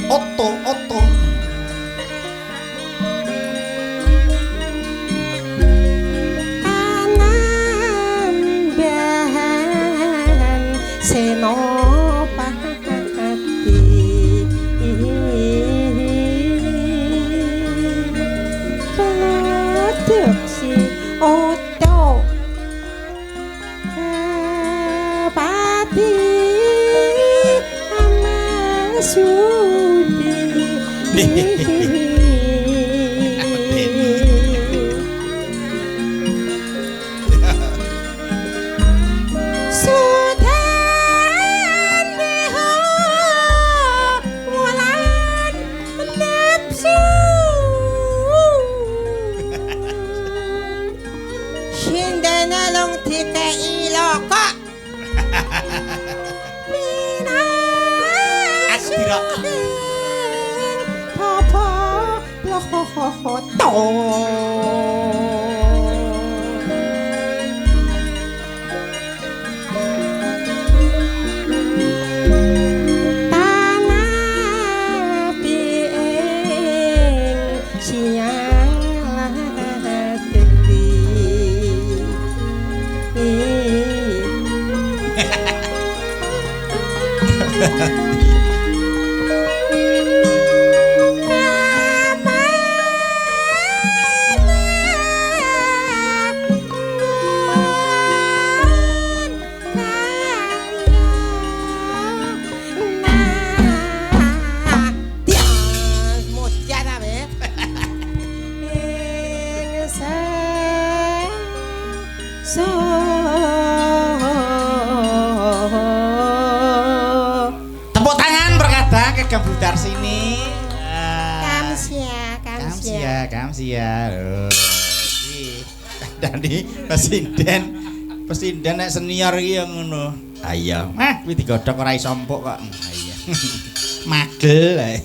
Oto, oto. Senopati produksi oto pati amasudi. kagem Bu Darsini. Kamsia, kamsia. Kamsia, kamsia. Lho, iki kandhani presiden. Presiden nek senior iki ya ngono. Ha iya. Mah kuwi digodhog ora iso empuk kok. Ha iya. Magel.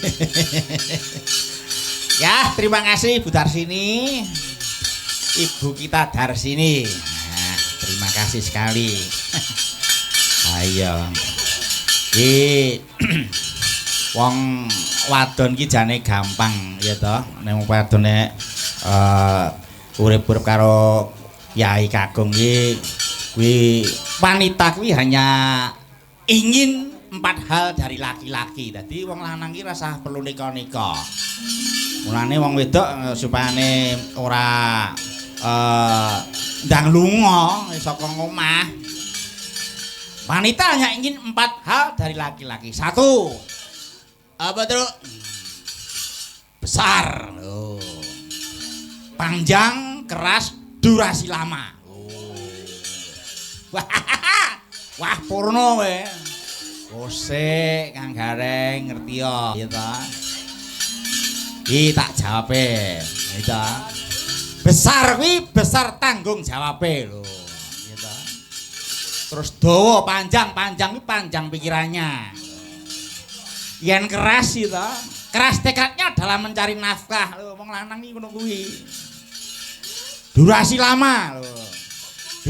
Ya, terima kasih Bu Darsini. Ibu kita Darsini. Nah, terima kasih sekali. Ayo. Iki wong wadon ki jane gampang ya toh. Nek wong wadon nek urip-urip karo Kyai Kakung ki kuwi wanita kuwi hanya ingin 4 hal dari laki-laki. Dadi wong lanang ki rasah perlu nika-nika. Mulane wong wedok supayane ora ndang lunga saka omah. Wanita hanya ingin 4 hal dari laki-laki. 1. Apa terus? Besar. Oh. Panjang, keras, durasi lama. Oh. Wah, wah porno we. Kosek Kang Gareng ngerti ya, ya ta? Iki tak jawabe, ya ta? Besar kuwi besar tanggung jawabe lho, ya ta? Terus dawa, panjang, panjang kuwi panjang pikirannya. Yen keras ya ta? Keras tekadnya dalam mencari nafkah lho, wong lanang iki ngono kuwi. Durasi lama lho.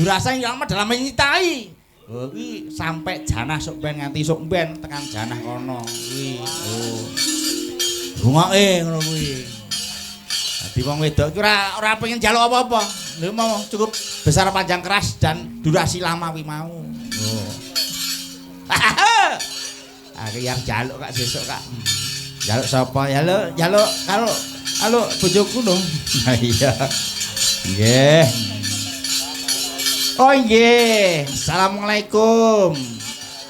Durasi lama dalam menyintai. Oh, kuwi sampai janah sok ben nganti sok ben tekan janah kono kuwi. Oh. Rungoke ngono kuwi. Dadi wong wedok iki ora pengen njaluk apa-apa. Lho mau cukup besar, panjang, keras dan durasi lama kuwi mau. Oh. Aku yang njaluk kak sesuk kak. Njaluk sapa? Njaluk njaluk karo karo bojoku lho. Iya. Nggih. Oh nggih. Assalamualaikum.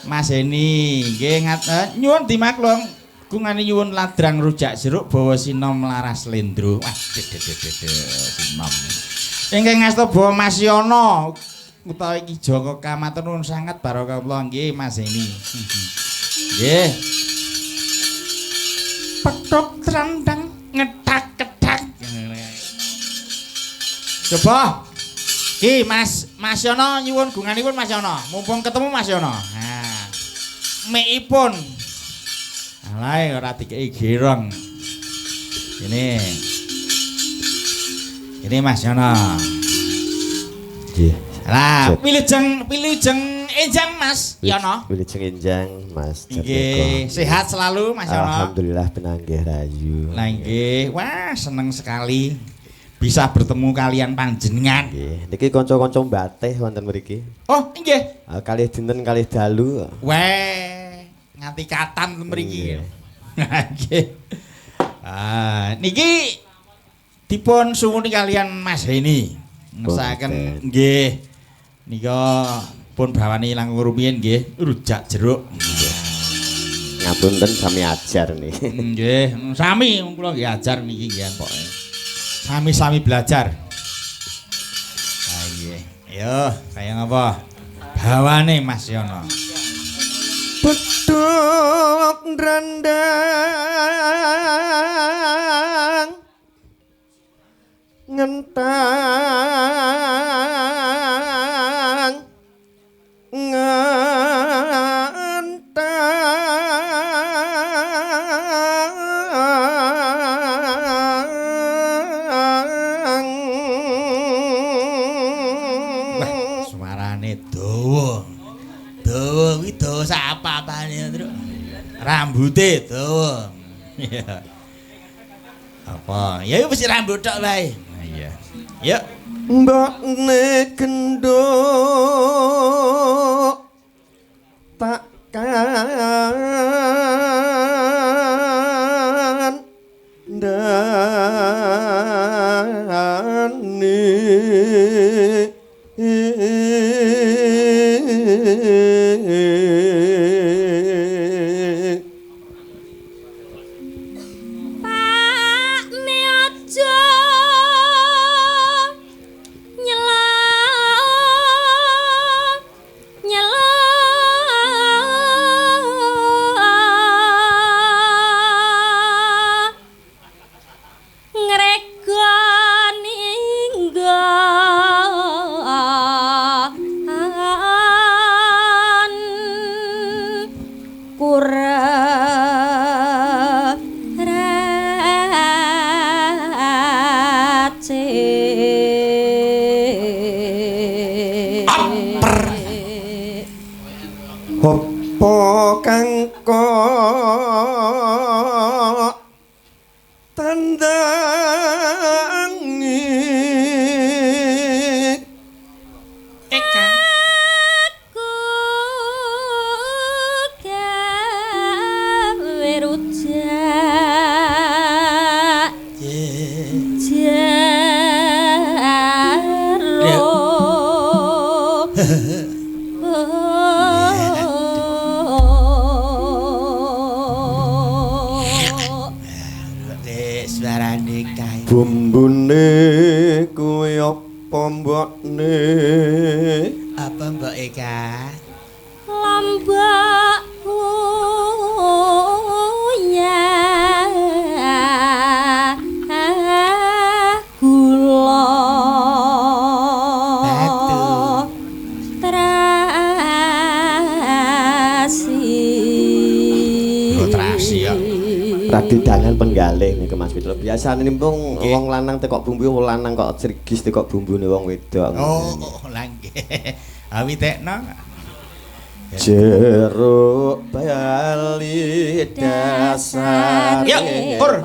Mas Heni, nggih nyuwun dimaklum gungane nyuwun ladrang rujak jeruk bawa sinom laras lendro. Wah, sinom. Ingkang ngasta bawa Mas Yono utawi Ki Joko kamatur nuwun sanget barokah kula nggih Mas Heni. Nggih. Petuk trandang ngetak-ketak. Coba. Ki Mas Mas Yono nyuwun gunganipun Mas Yono. Mumpung ketemu Mas Yono. Nah. Mekipun. Alae ora dikeki gerong. Ini. Ini Mas Yono. Nggih. Lah, wilujeng wilujeng enjang Mas Yono. Wilujeng enjang Mas. Nggih, sehat selalu Mas Yono. Alhamdulillah pinanggih rayu. Lah nggih. Wah, seneng sekali bisa bertemu kalian panjenengan. Nggih, niki kanca-kanca mbatih wonten mriki. Oh, nggih. Kalih dinten kalih dalu. Weh, nganti katam mriki. Nggih. Ah, niki dipun suwuni kalian Mas Heni. Ngersakaken nggih. Nika pun bawani langkung rumiyin nggih, rujak jeruk. Ngapunten sami ajar niki. Nggih, sami kula nggih ajar niki nggih pokoke. Sami-sami belajar. Ah nggih. Yo, kaya ngapa? Bawane Mas Yono. Bedhok ndrandang ngentang ngentang. Wah, suarane dawa. Dawa kuwi dawa sak apa-apane, Truk. Rambute dawa. Iya. Apa? Ya wis rambut tok wae. Iya. Yuk. Mbokne gendhuk tak kandhani. Pakne aja nyela nyela. Tandangi Eka. Aku gawe rujak jaruk. Suarane kae. Bumbune kuwi apa mbokne? Apa mbok Eka? Lombok uyah gula Batu. Terasi. Oh, terasi ya. Radidangan penggalih niku Mas Fitro. Biasane nimpung wong lanang tekok bumbu, wong lanang kok srigis tekok bumbune wong wedok. Oh, oh, lah nggih. Awitekno. Jeruk bali dasar. Yuk, pur.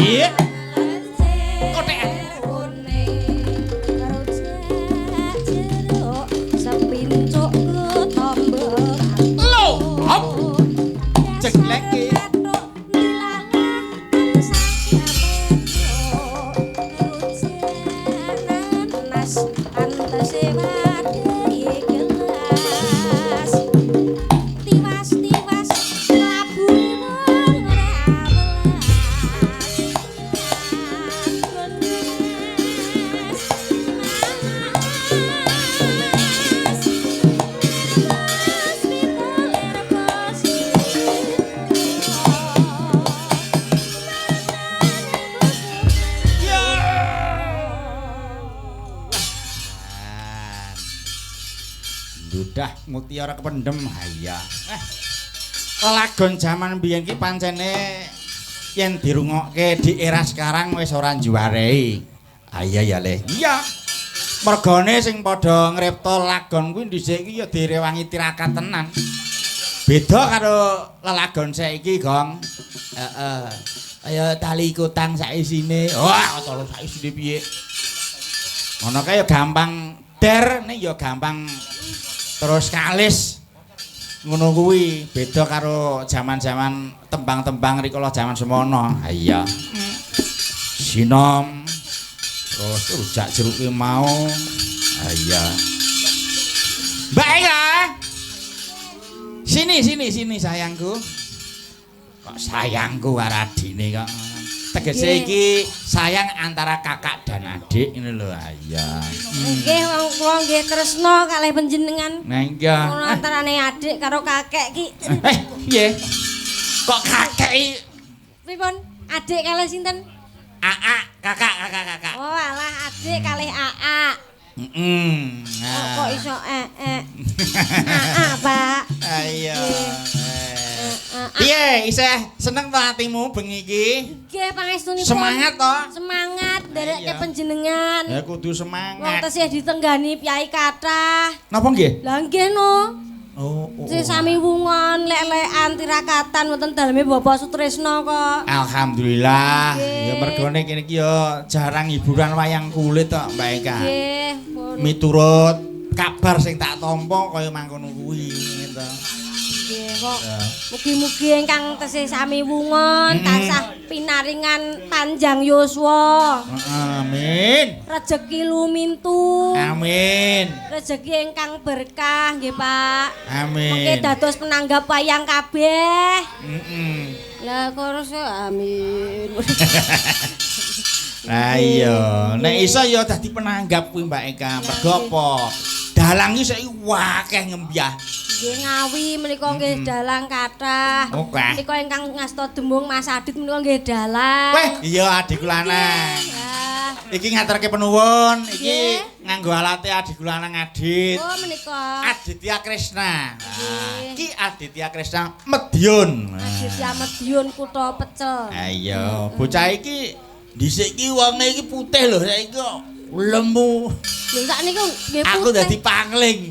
Iya. Lo, hop. Cekleke. Tiwas-tiwas labune wong ora welas. Dudah mutiara kependem haya. Lagon jaman biyen ki pancene yen dirungokke di era sekarang wis ora njuwarei. Iya ya Le. Iya. Mergane sing padha ngripta lagon kuwi dhisik iki ya direwangi tirakat tenan. Beda karo lelagon saiki, Gong. Heeh. Kaya tali kutang saisine. Wah, tolo saisine piye? Ngono kae ya gampang der, ning ya gampang terus kalis. Ngono kuwi beda karo jaman-jaman tembang-tembang rikala jaman semono. Ha iya. Sinom terus rujak jeruk kuwi mau. Ha iya. Mbak Eka. Sini sini sini sayangku. Kok sayangku karo adine kok. Tegese iki sayang antara kakak dan adik ngene lho. Ha iya. Nggih, wong kula nggih tresna kalih panjenengan. Nah iya. Ngono antarane adik karo kakek ki. Piye? Kok kakek iki? Pripun? Adik kalih sinten? Aa, kakak, kakak, kakak. Oh, alah adik kalih aa. Heeh. Kok kok iso ee. Aa, Pak. Ayo. Piye, isih seneng to atimu bengi iki? Nggih, pangestunipun. Semangat to? Semangat nderekke panjenengan. Ya kudu Wong semangat. tesih ditenggani piyai kathah. Napa nggih? Lah nggih no. Oh, oh. Sing sami wungon, lek-lekan, tirakatan wonten daleme Bapak Sutrisno kok. Alhamdulillah. Nggih. Ya mergone kene iki ya jarang hiburan wayang kulit tok, Mbak Eka. Nggih, pun. Miturut kabar sing tak tampa kaya mangkono kuwi gitu. Nggih kok. Mugi-mugi ingkang tesih sami wungon tansah pinaringan panjang yuswa. Amin. Rejeki lumintu. Amin. Rejeki ingkang berkah nggih, Pak. Amin. Mengke dados penanggap wayang kabeh. Heeh. Lah kok amin. Lah iya, nek iso ya dadi penanggap kuwi Mbak Eka. Mergo apa? Dalang iki saiki akeh ngembyah. Nggih Ngawi menika nggih dalang kathah. Oke. Menika ingkang ngasta demung Mas Adit menika nggih dalang. Weh, iya adikku lanang. Lah. Iki ngaturke penuwun, iki nganggo alate adikku lanang Adit. Oh menika. Aditya Krishna. Nah, iki Aditya Krishna Medion. Aditya Medion kutha pecel. Ha iya, bocah iki dhisik iki wonge iki putih lho, saiki kok lemu. Lho sakniki nggih putih. Aku dadi pangling.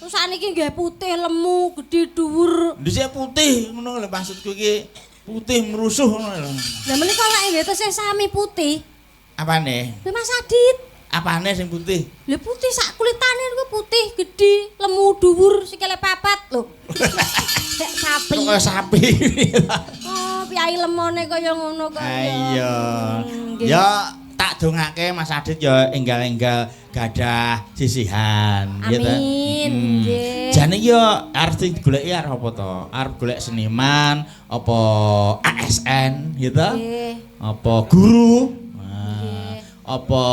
Sakniki nggih putih lemu, gedhe dhuwur. Dhisik putih ngono lho maksudku iki putih mrusuh ngono lho. Lah menika lek nggih tesih sami putih. Apane? Lho Mas Adit. Apane sing putih? Lho putih sak kulitane niku putih, gedhe, lemu dhuwur, sikile papat lho. Kayak sapi. Kok kaya sapi. Oh, piyai lemone kaya ngono kok. Iya. Ya tak dongake Mas Adit ya enggal-enggal gadah sisihan ya ta. Amin. Nggih. Jane iki ya arep sing digoleki arep apa to? Arep golek seniman, apa ASN ya ta? Nggih. Apa guru? Nah, apa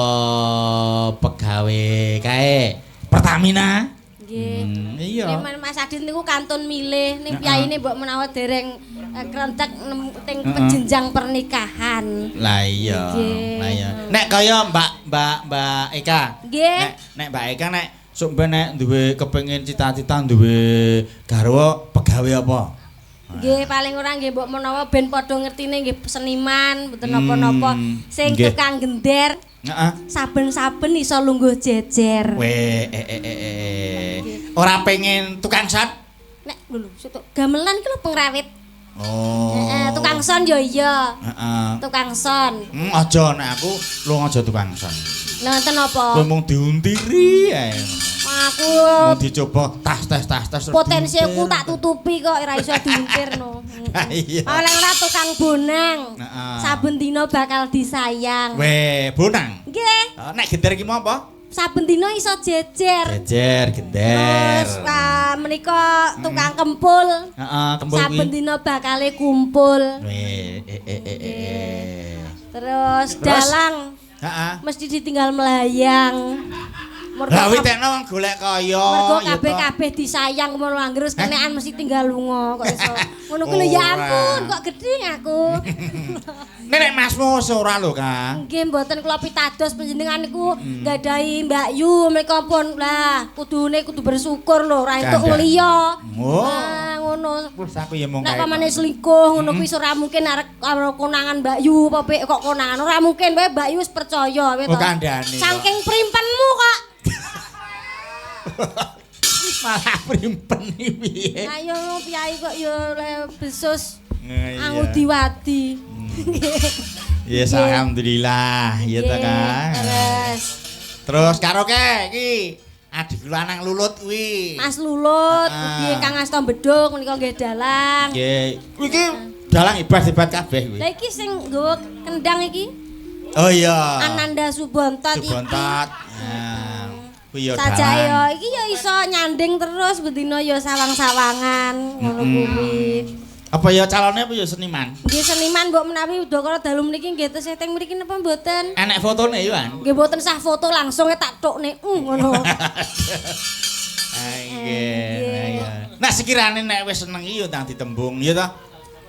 pegawe kae Pertamina? Nggih. Iya. Nek Mas Adit niku kantun milih, ning piyaine mbok menawa dereng krentek teng pejenjang pernikahan. Lah iya. Lah iya. Nek kaya Mbak Mbak Mbak Eka. Nggih. Nek Mbak Eka nek sok ben nek duwe kepengin cita-cita duwe garwa pegawe apa? Nggih, paling ora nggih mbok menawa ben padha ngertine nggih seniman, mboten napa-napa. Sing tukang gender. Heeh. Saben-saben iso lungguh jejer. Weh, Ora pengen tukang son? Nek lho, gamelan iki lho pengrawit. Oh. Heeh, tukang son ya iya. Heeh. Tukang son. Aja nek aku lu aja tukang son. Lha ngoten apa? Kowe mung diuntiri ae. Aku mung dicoba tas tes tas tes. Potensiku tak tutupi kok ora iso diuntir no. Iya. Oleh-oleh tukang bonang. Heeh. Saben dina bakal disayang. Weh, bonang. Nggih. Nek gender iki mau apa? Saben dina iso jejer. Jejer, gender. Terus menika tukang kempul. Heeh, kempul kuwi. Saben dina bakale kumpul. Weh, Terus dalang. Heeh. Mesti ditinggal melayang. Lah witekno wong golek kaya. Mergo kabeh-kabeh disayang ngono anggere wis kenekan mesti tinggal lunga kok iso. Ngono kuwi lho ya ampun kok gedhe aku. Nek masmu wis ora lho, Kang. Nggih mboten kula pitados panjenengan niku nggadahi Mbak Yu menika pun lah kudune kudu bersyukur lho ora entuk ngliya. Oh. Nah ngono. Wis aku ya mung Nek pamane selingkuh ngono kuwi ora mungkin arek karo konangan Mbak Yu apa kok konangan ora mungkin wae Mbak Yu wis percaya wae to. Oh kandhane. Saking primpenmu kok. Malah primpen iki piye? Ayo piyai kok ya le besus. Angudi-wadi. Yes, alhamdulillah ya ta Kang. Terus. Terus karaoke iki. Adik lanang Lulut kuwi. Mas Lulut, ugi ingkang asta bedhug menika nggih dalang. Nggih. Kuwi iki dalang hebat-hebat kabeh kuwi. Lah iki sing nggawa kendang iki. Oh iya. Ananda Subontot iki. Subontot. Nah, kuwi ya dalang. Sajake ya iki ya iso nyanding terus bendina ya sawang-sawangan ngono kuwi. Apa ya calonnya apa ya seniman? Nggih seniman mbok menawi udakara dalu mriki nggih tesih teng mriki napa mboten? Enek fotone ya, Wan. Nggih mboten sah foto langsung tak thukne ngono. Ah nggih. Nah sekirane nek wis seneng iki ya ndang ditembung ya ta.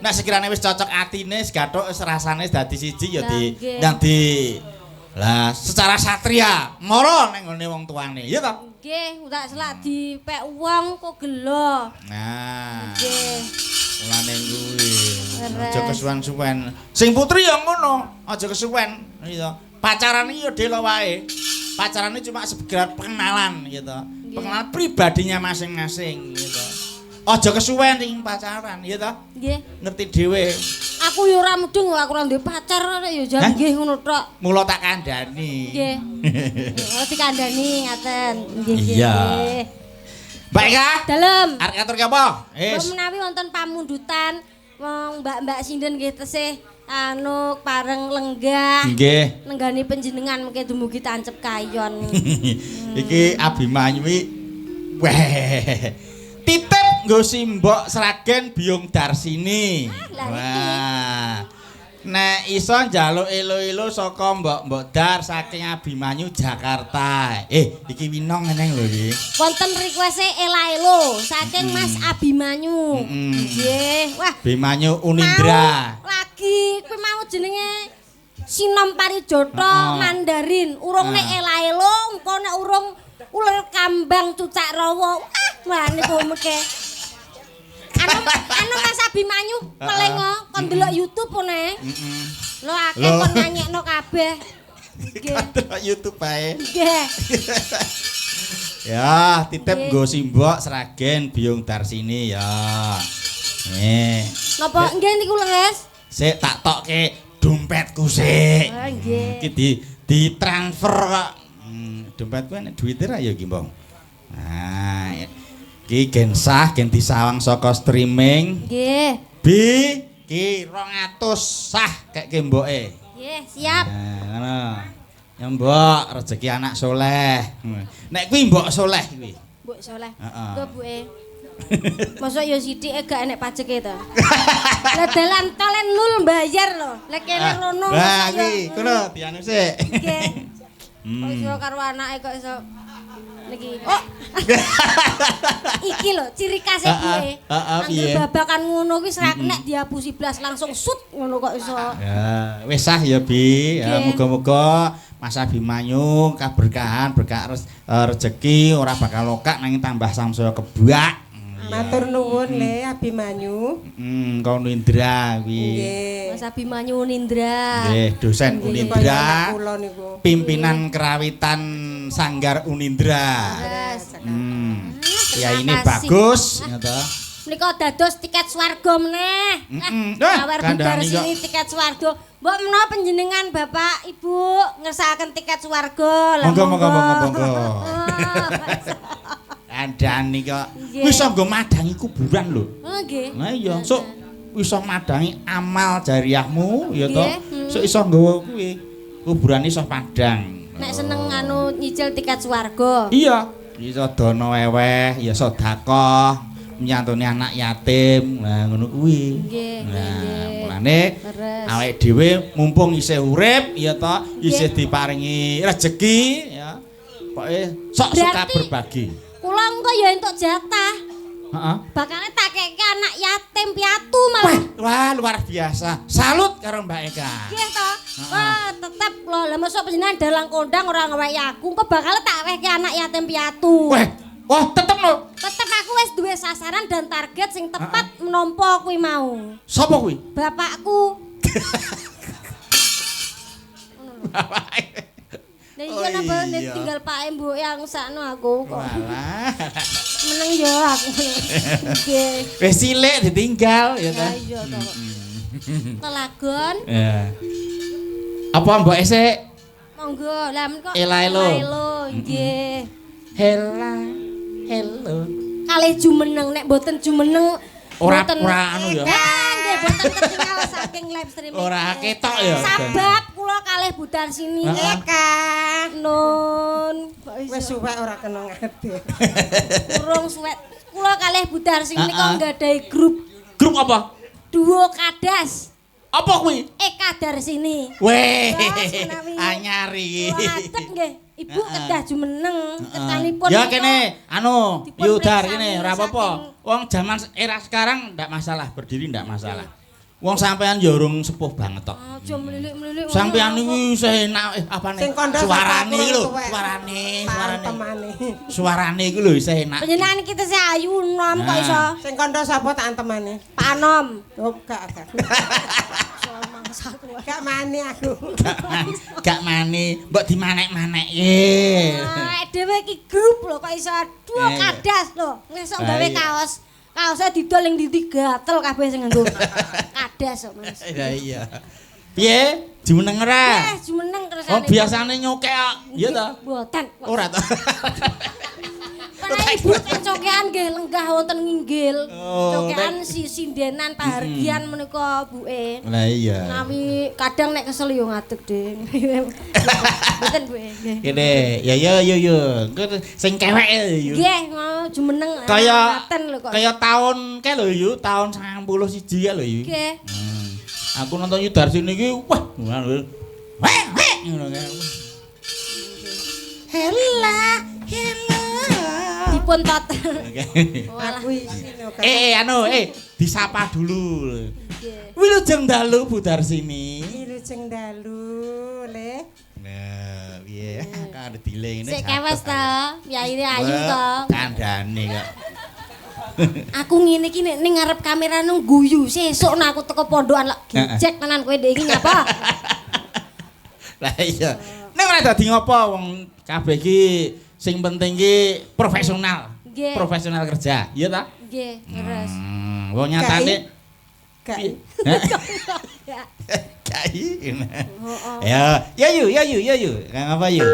Nek sekirane wis cocok atine wis gathuk wis rasane dadi siji ya di ndang di lah secara satria mara ning nggone wong tuane ya ta. Nggih, tak selak dipek wong kok gelo. Nah. Nggih. Mulane kuwi. Aja kesuwen-suwen. Sing putri ya ngono, aja kesuwen gitu. Pacaran iki ya delo wae. Pacaran iki cuma sekedar pengenalan gitu. Pengenalan pribadinya masing-masing gitu. Aja kesuwen sing pacaran ya ta? Nggih. Ngerti dhewe. Aku ya ora mudeng, aku ora duwe pacar ya jan nggih ngono tok. Mula tak kandhani. Nggih. Oh dikandhani ngaten. Nggih nggih. Iya. Mbak Eka. Dalem. Arep ngatur ki apa? Wis. Menawi wonten pamundutan wong mbak-mbak sinden nggih tesih anu pareng lenggah. Nggih. Nenggani panjenengan mengke dumugi tancep kayon. Iki Abimanyu iki weh. Titip nggo simbok Sragen Biyung Darsini. Wah. Nek iso njaluk elo-elo saka mbok-mbok Dar saking Abimanyu Jakarta. Iki Winong eneng lho iki. Wonten request-e ela-elo saking Mas Abimanyu. Nggih. Wah, Abimanyu Unindra. Mau lagi kuwi mau jenenge Sinom Parijoto Mandarin. Urung nek ela-elo, engko nek urung uler kambang cucak rawa. Wah, niku meke. Anu Mas Abimanyu pelengo kon delok YouTube one. Heeh. Lho akeh kon nanyekno kabeh. Nggih. Delok YouTube bae. Nggih. Ya, titip nggo simbok Sragen Biyung Darsini ya. Nih. Napa nggih niku leres? Sik tak tokke dompetku sik. Oh nggih. Iki di transfer kok. Dompetku enek duwite ra ya iki, Mbong. Nah, iki gen sah gen disawang saka streaming. Nggih. B ki 200 sah keke mboke. Nggih, siap. Nah, ngono. Ya mbok rezeki anak soleh. Nek kuwi mbok soleh kuwi. Mbok soleh. Heeh. Engko buke. Mosok ya sithike gak enek pajeke to. Lah dalan tol nul bayar lho. Lah kene rono. Lah kuwi kono dianu sik. Nggih. Kok iso karo anake kok iso niki. Oh. Iki lho ciri khase piye? Heeh, babakan ngono kuwi ora nek dihapusi blas langsung sut ngono kok iso. Ya, wis sah ya, Bi. Ya muga-muga Mas Abimanyu kaberkahan, berkah rezeki ora bakal lokak nanging tambah samsaya kebak. Matur nuwun Le Abimanyu. Kau Unindra kuwi. Mas Abimanyu Unindra. Nggih, dosen Unindra. Pimpinan Kerawitan Sanggar Unindra. Ya ini bagus ya toh. Menika dados tiket swarga meneh. Awar budar sini tiket swarga. Mbok menawa panjenengan Bapak Ibu ngersakaken tiket swarga. Monggo monggo monggo monggo. Kandhani kok. Wis iso nggo madangi kuburan lho. Oh nggih. Lah iya, sok iso madangi amal jariahmu ya toh. Sok iso nggawa kuwi. Kuburan iso padang. Nek seneng anu nyicil tiket swarga. Iya, iso dono weweh, ya sedekah, nyantuni anak yatim. Lah ngono kuwi. Nggih, Nah, mulane awake dhewe mumpung isih urip ya toh, isih diparingi rejeki ya. Pokoke sok suka berbagi. Kula engko ya entuk jatah. Heeh. Bakale tak keke anak yatim piatu malah. Wah, luar biasa. Salut karo Mbak Eka. Nggih to. Wah, tetep lho. Lah mosok panjenengan dalang kondang ora ngeweki aku, engko bakale tak wehke anak yatim piatu. Weh, wah tetep lho. Tetep aku wis duwe sasaran dan target sing tepat menampa kuwi mau. Sapa kuwi? Bapakku. Bapake. Lah iya napa tinggal pake mbok yang sakno aku kok. Walah. Meneng ya aku. Nggih. Wis cilik ditinggal ya ta. Iya to. Telagon. Ya. Apa mbok esek? Monggo. Lah men kok Ela-elo. Elo nggih. Hela hello. Kalih jumeneng nek mboten jumeneng Ora ora anu ya. Nggih mboten ketinggal saking live streaming. Ora ketok ya. Sabab kula kalih Bu Darsini Eka nun. Wis suwek ora kena ngadeg. Urung suwek. Kula kalih Bu Darsini menika nggadahi grup. Grup apa? Duo Kadas. Apa kuwi? Eka Darsini. Weh, anyar iki. Ngadeg nggih. Ibu kedah jumeneng ketanipun. Ya kene anu Yudar kene ora apa-apa. Wong zaman era sekarang ndak masalah, berdiri ndak masalah. Wong sampean ya urung sepuh banget tok. Aja mlilik-mlilik. Sampean iki isih enak apane? Suarane iki lho, suarane, suarane. Suarane iki lho isih enak. Panjenengan iki tesih ayu nom kok iso. Sing kandha sapa tak antemane? Pak Anom. Oh, gak gak. Gak mani aku. Gak mani, mbok dimanek-manekke. Dhewe iki grup lho kok iso duo kadas lho. Ngesuk gawe kaos. Kaose didol ning ndi gatel kabeh sing nganggo. Kadas kok, Mas. Lah iya. Piye? Jumeneng ora? Nggih, jumeneng kersane. Oh, biasane nyokek kok. Iya ta? Mboten. Ora ta. Ibu cokean nggih lenggah wonten nginggil. Cokean si sindenan pahargyan menika buke. Lah iya. Nawi kadang nek kesel yo ngadeg, Ding. Mboten buke nggih. Kene, ya ya yo yo. Sing kewek yo. Nggih, mau jumeneng. Kaya kaya tahun kae lho yu, tahun 91 ya lho yu. Nggih. Aku nonton Yu Darsini iki wah, weh weh ngono kae. Hela, hela. Dipun tot. Aku isin kok. Anu, disapa dulu. Wilujeng dalu Bu Darsini. Wilujeng dalu, Le. Nah, piye? Kan dile ngene. Sik kewes ta, piyaine ayu to. Kandhane kok. Aku ngene iki nek ning ngarep kamera nang guyu, sesuk nek aku teko pondokan lek gejek tenan kowe ndek iki nyapa. Lah iya. Nek ora dadi ngopo wong kabeh iki sing penting ki profesional. Nggih. Profesional kerja, iya ta? Nggih, terus. Wong nyatane gak. Gak. Ya, ya yu, ya yu, ya yu. Kang apa yu?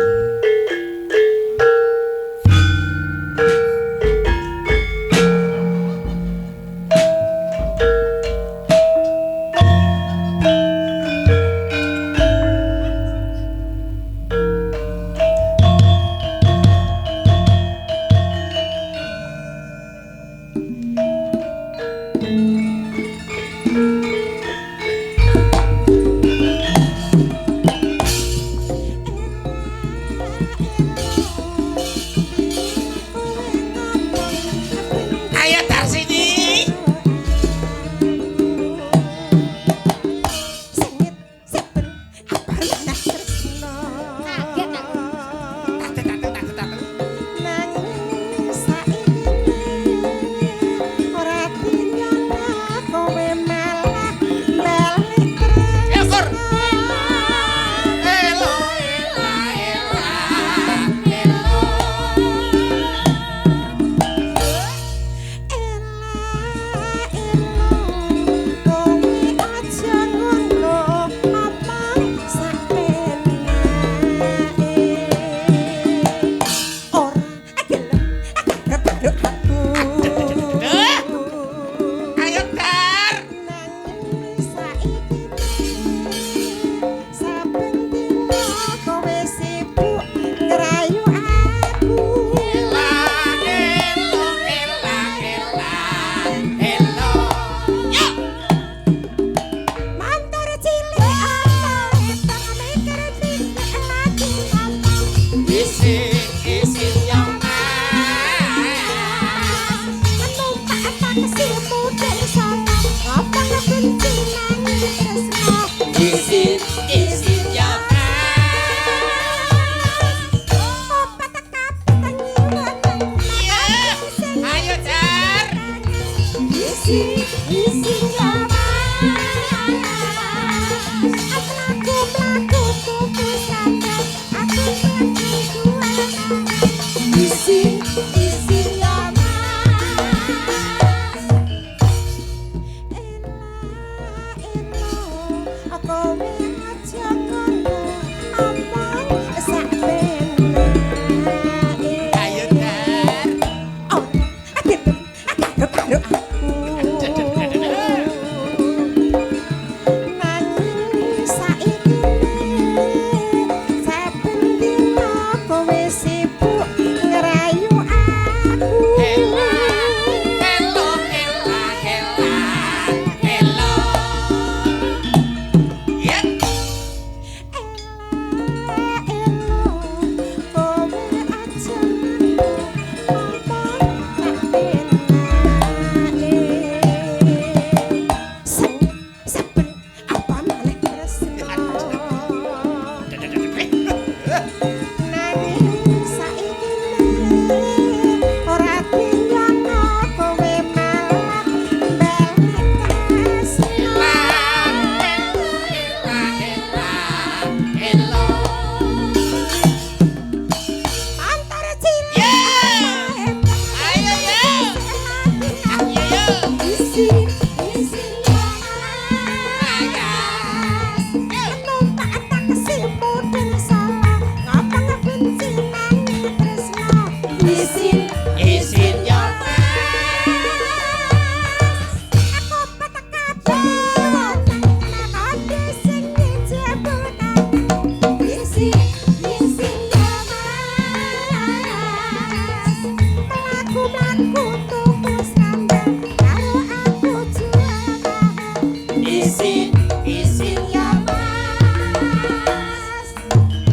Isin, isin ya Mas.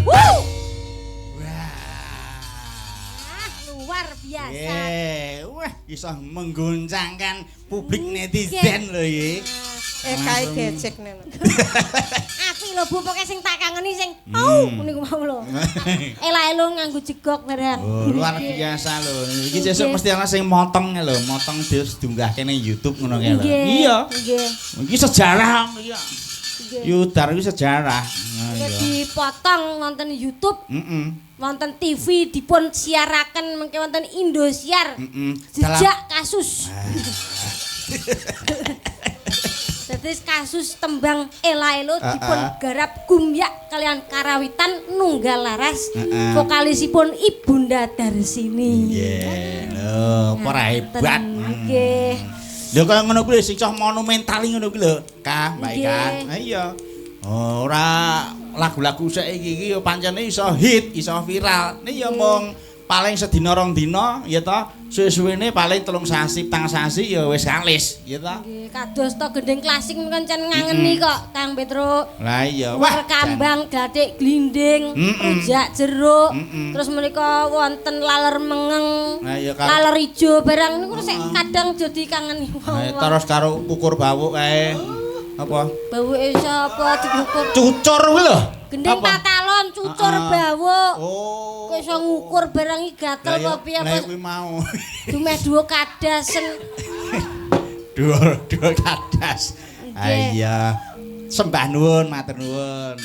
Wuh! Wah. Ah, luar biasa. Wah, iso menggoncangkan publik netizen lho iki. Eh kae gecek nene. Apik lho Bu, pokoke sing tak kangeni sing au niku mau lho. Ela-elo nganggo jegok barang. Oh, luar biasa lho. Iki sesuk mesti ana sing motong lho, motong terus diunggahke ning YouTube ngono kae lho. Iya. Nggih. Iki sejarah iki. Nggih. Yudar iki sejarah. Nah, Nggih, iya. dipotong wonten YouTube, Heeh. wonten TV dipun siaraken mengke wonten Indosiar. Heeh. Jejak kasus. Dadi kasus tembang Ela-elo dipun garap gumyak kalian karawitan nunggal laras vokalisipun Ibunda Darsini. Nggih. Lho, apa ora hebat. Nggih. Lho kaya ngono kuwi sing cah monumental ngono kuwi lho, Kak, Mbak Ika. Nggih. Lah iya. Ora lagu-lagu saiki iki ya pancene iso hit, iso viral. Nek ya mung paling sedina rong dina ya ta, suwe-suwene paling 3 sasi, 4 sasi ya wis kalis, ya ta. Nggih, kados to gending klasik menika encen ngangeni kok Kang Petro. Lah iya, Wah, kambang, gathik glinding, rujak jeruk, terus menika wonten laler mengeng, Lah iya, laler ijo barang niku sik kadang jadi kangen Nah, wong. terus karo kukur bawuk kae. Apa? Bawuke sapa dikukur? Cucur kuwi lho. Gending Apa? patalon, cucur bawuk. Oh. Kok iso ngukur barang iki gatel Lah iya, apa piye lah apa kuwi mau. dumeh duwe kadasen. Dua kadas. Nggih. Iya. Sembah nuwun, matur nuwun.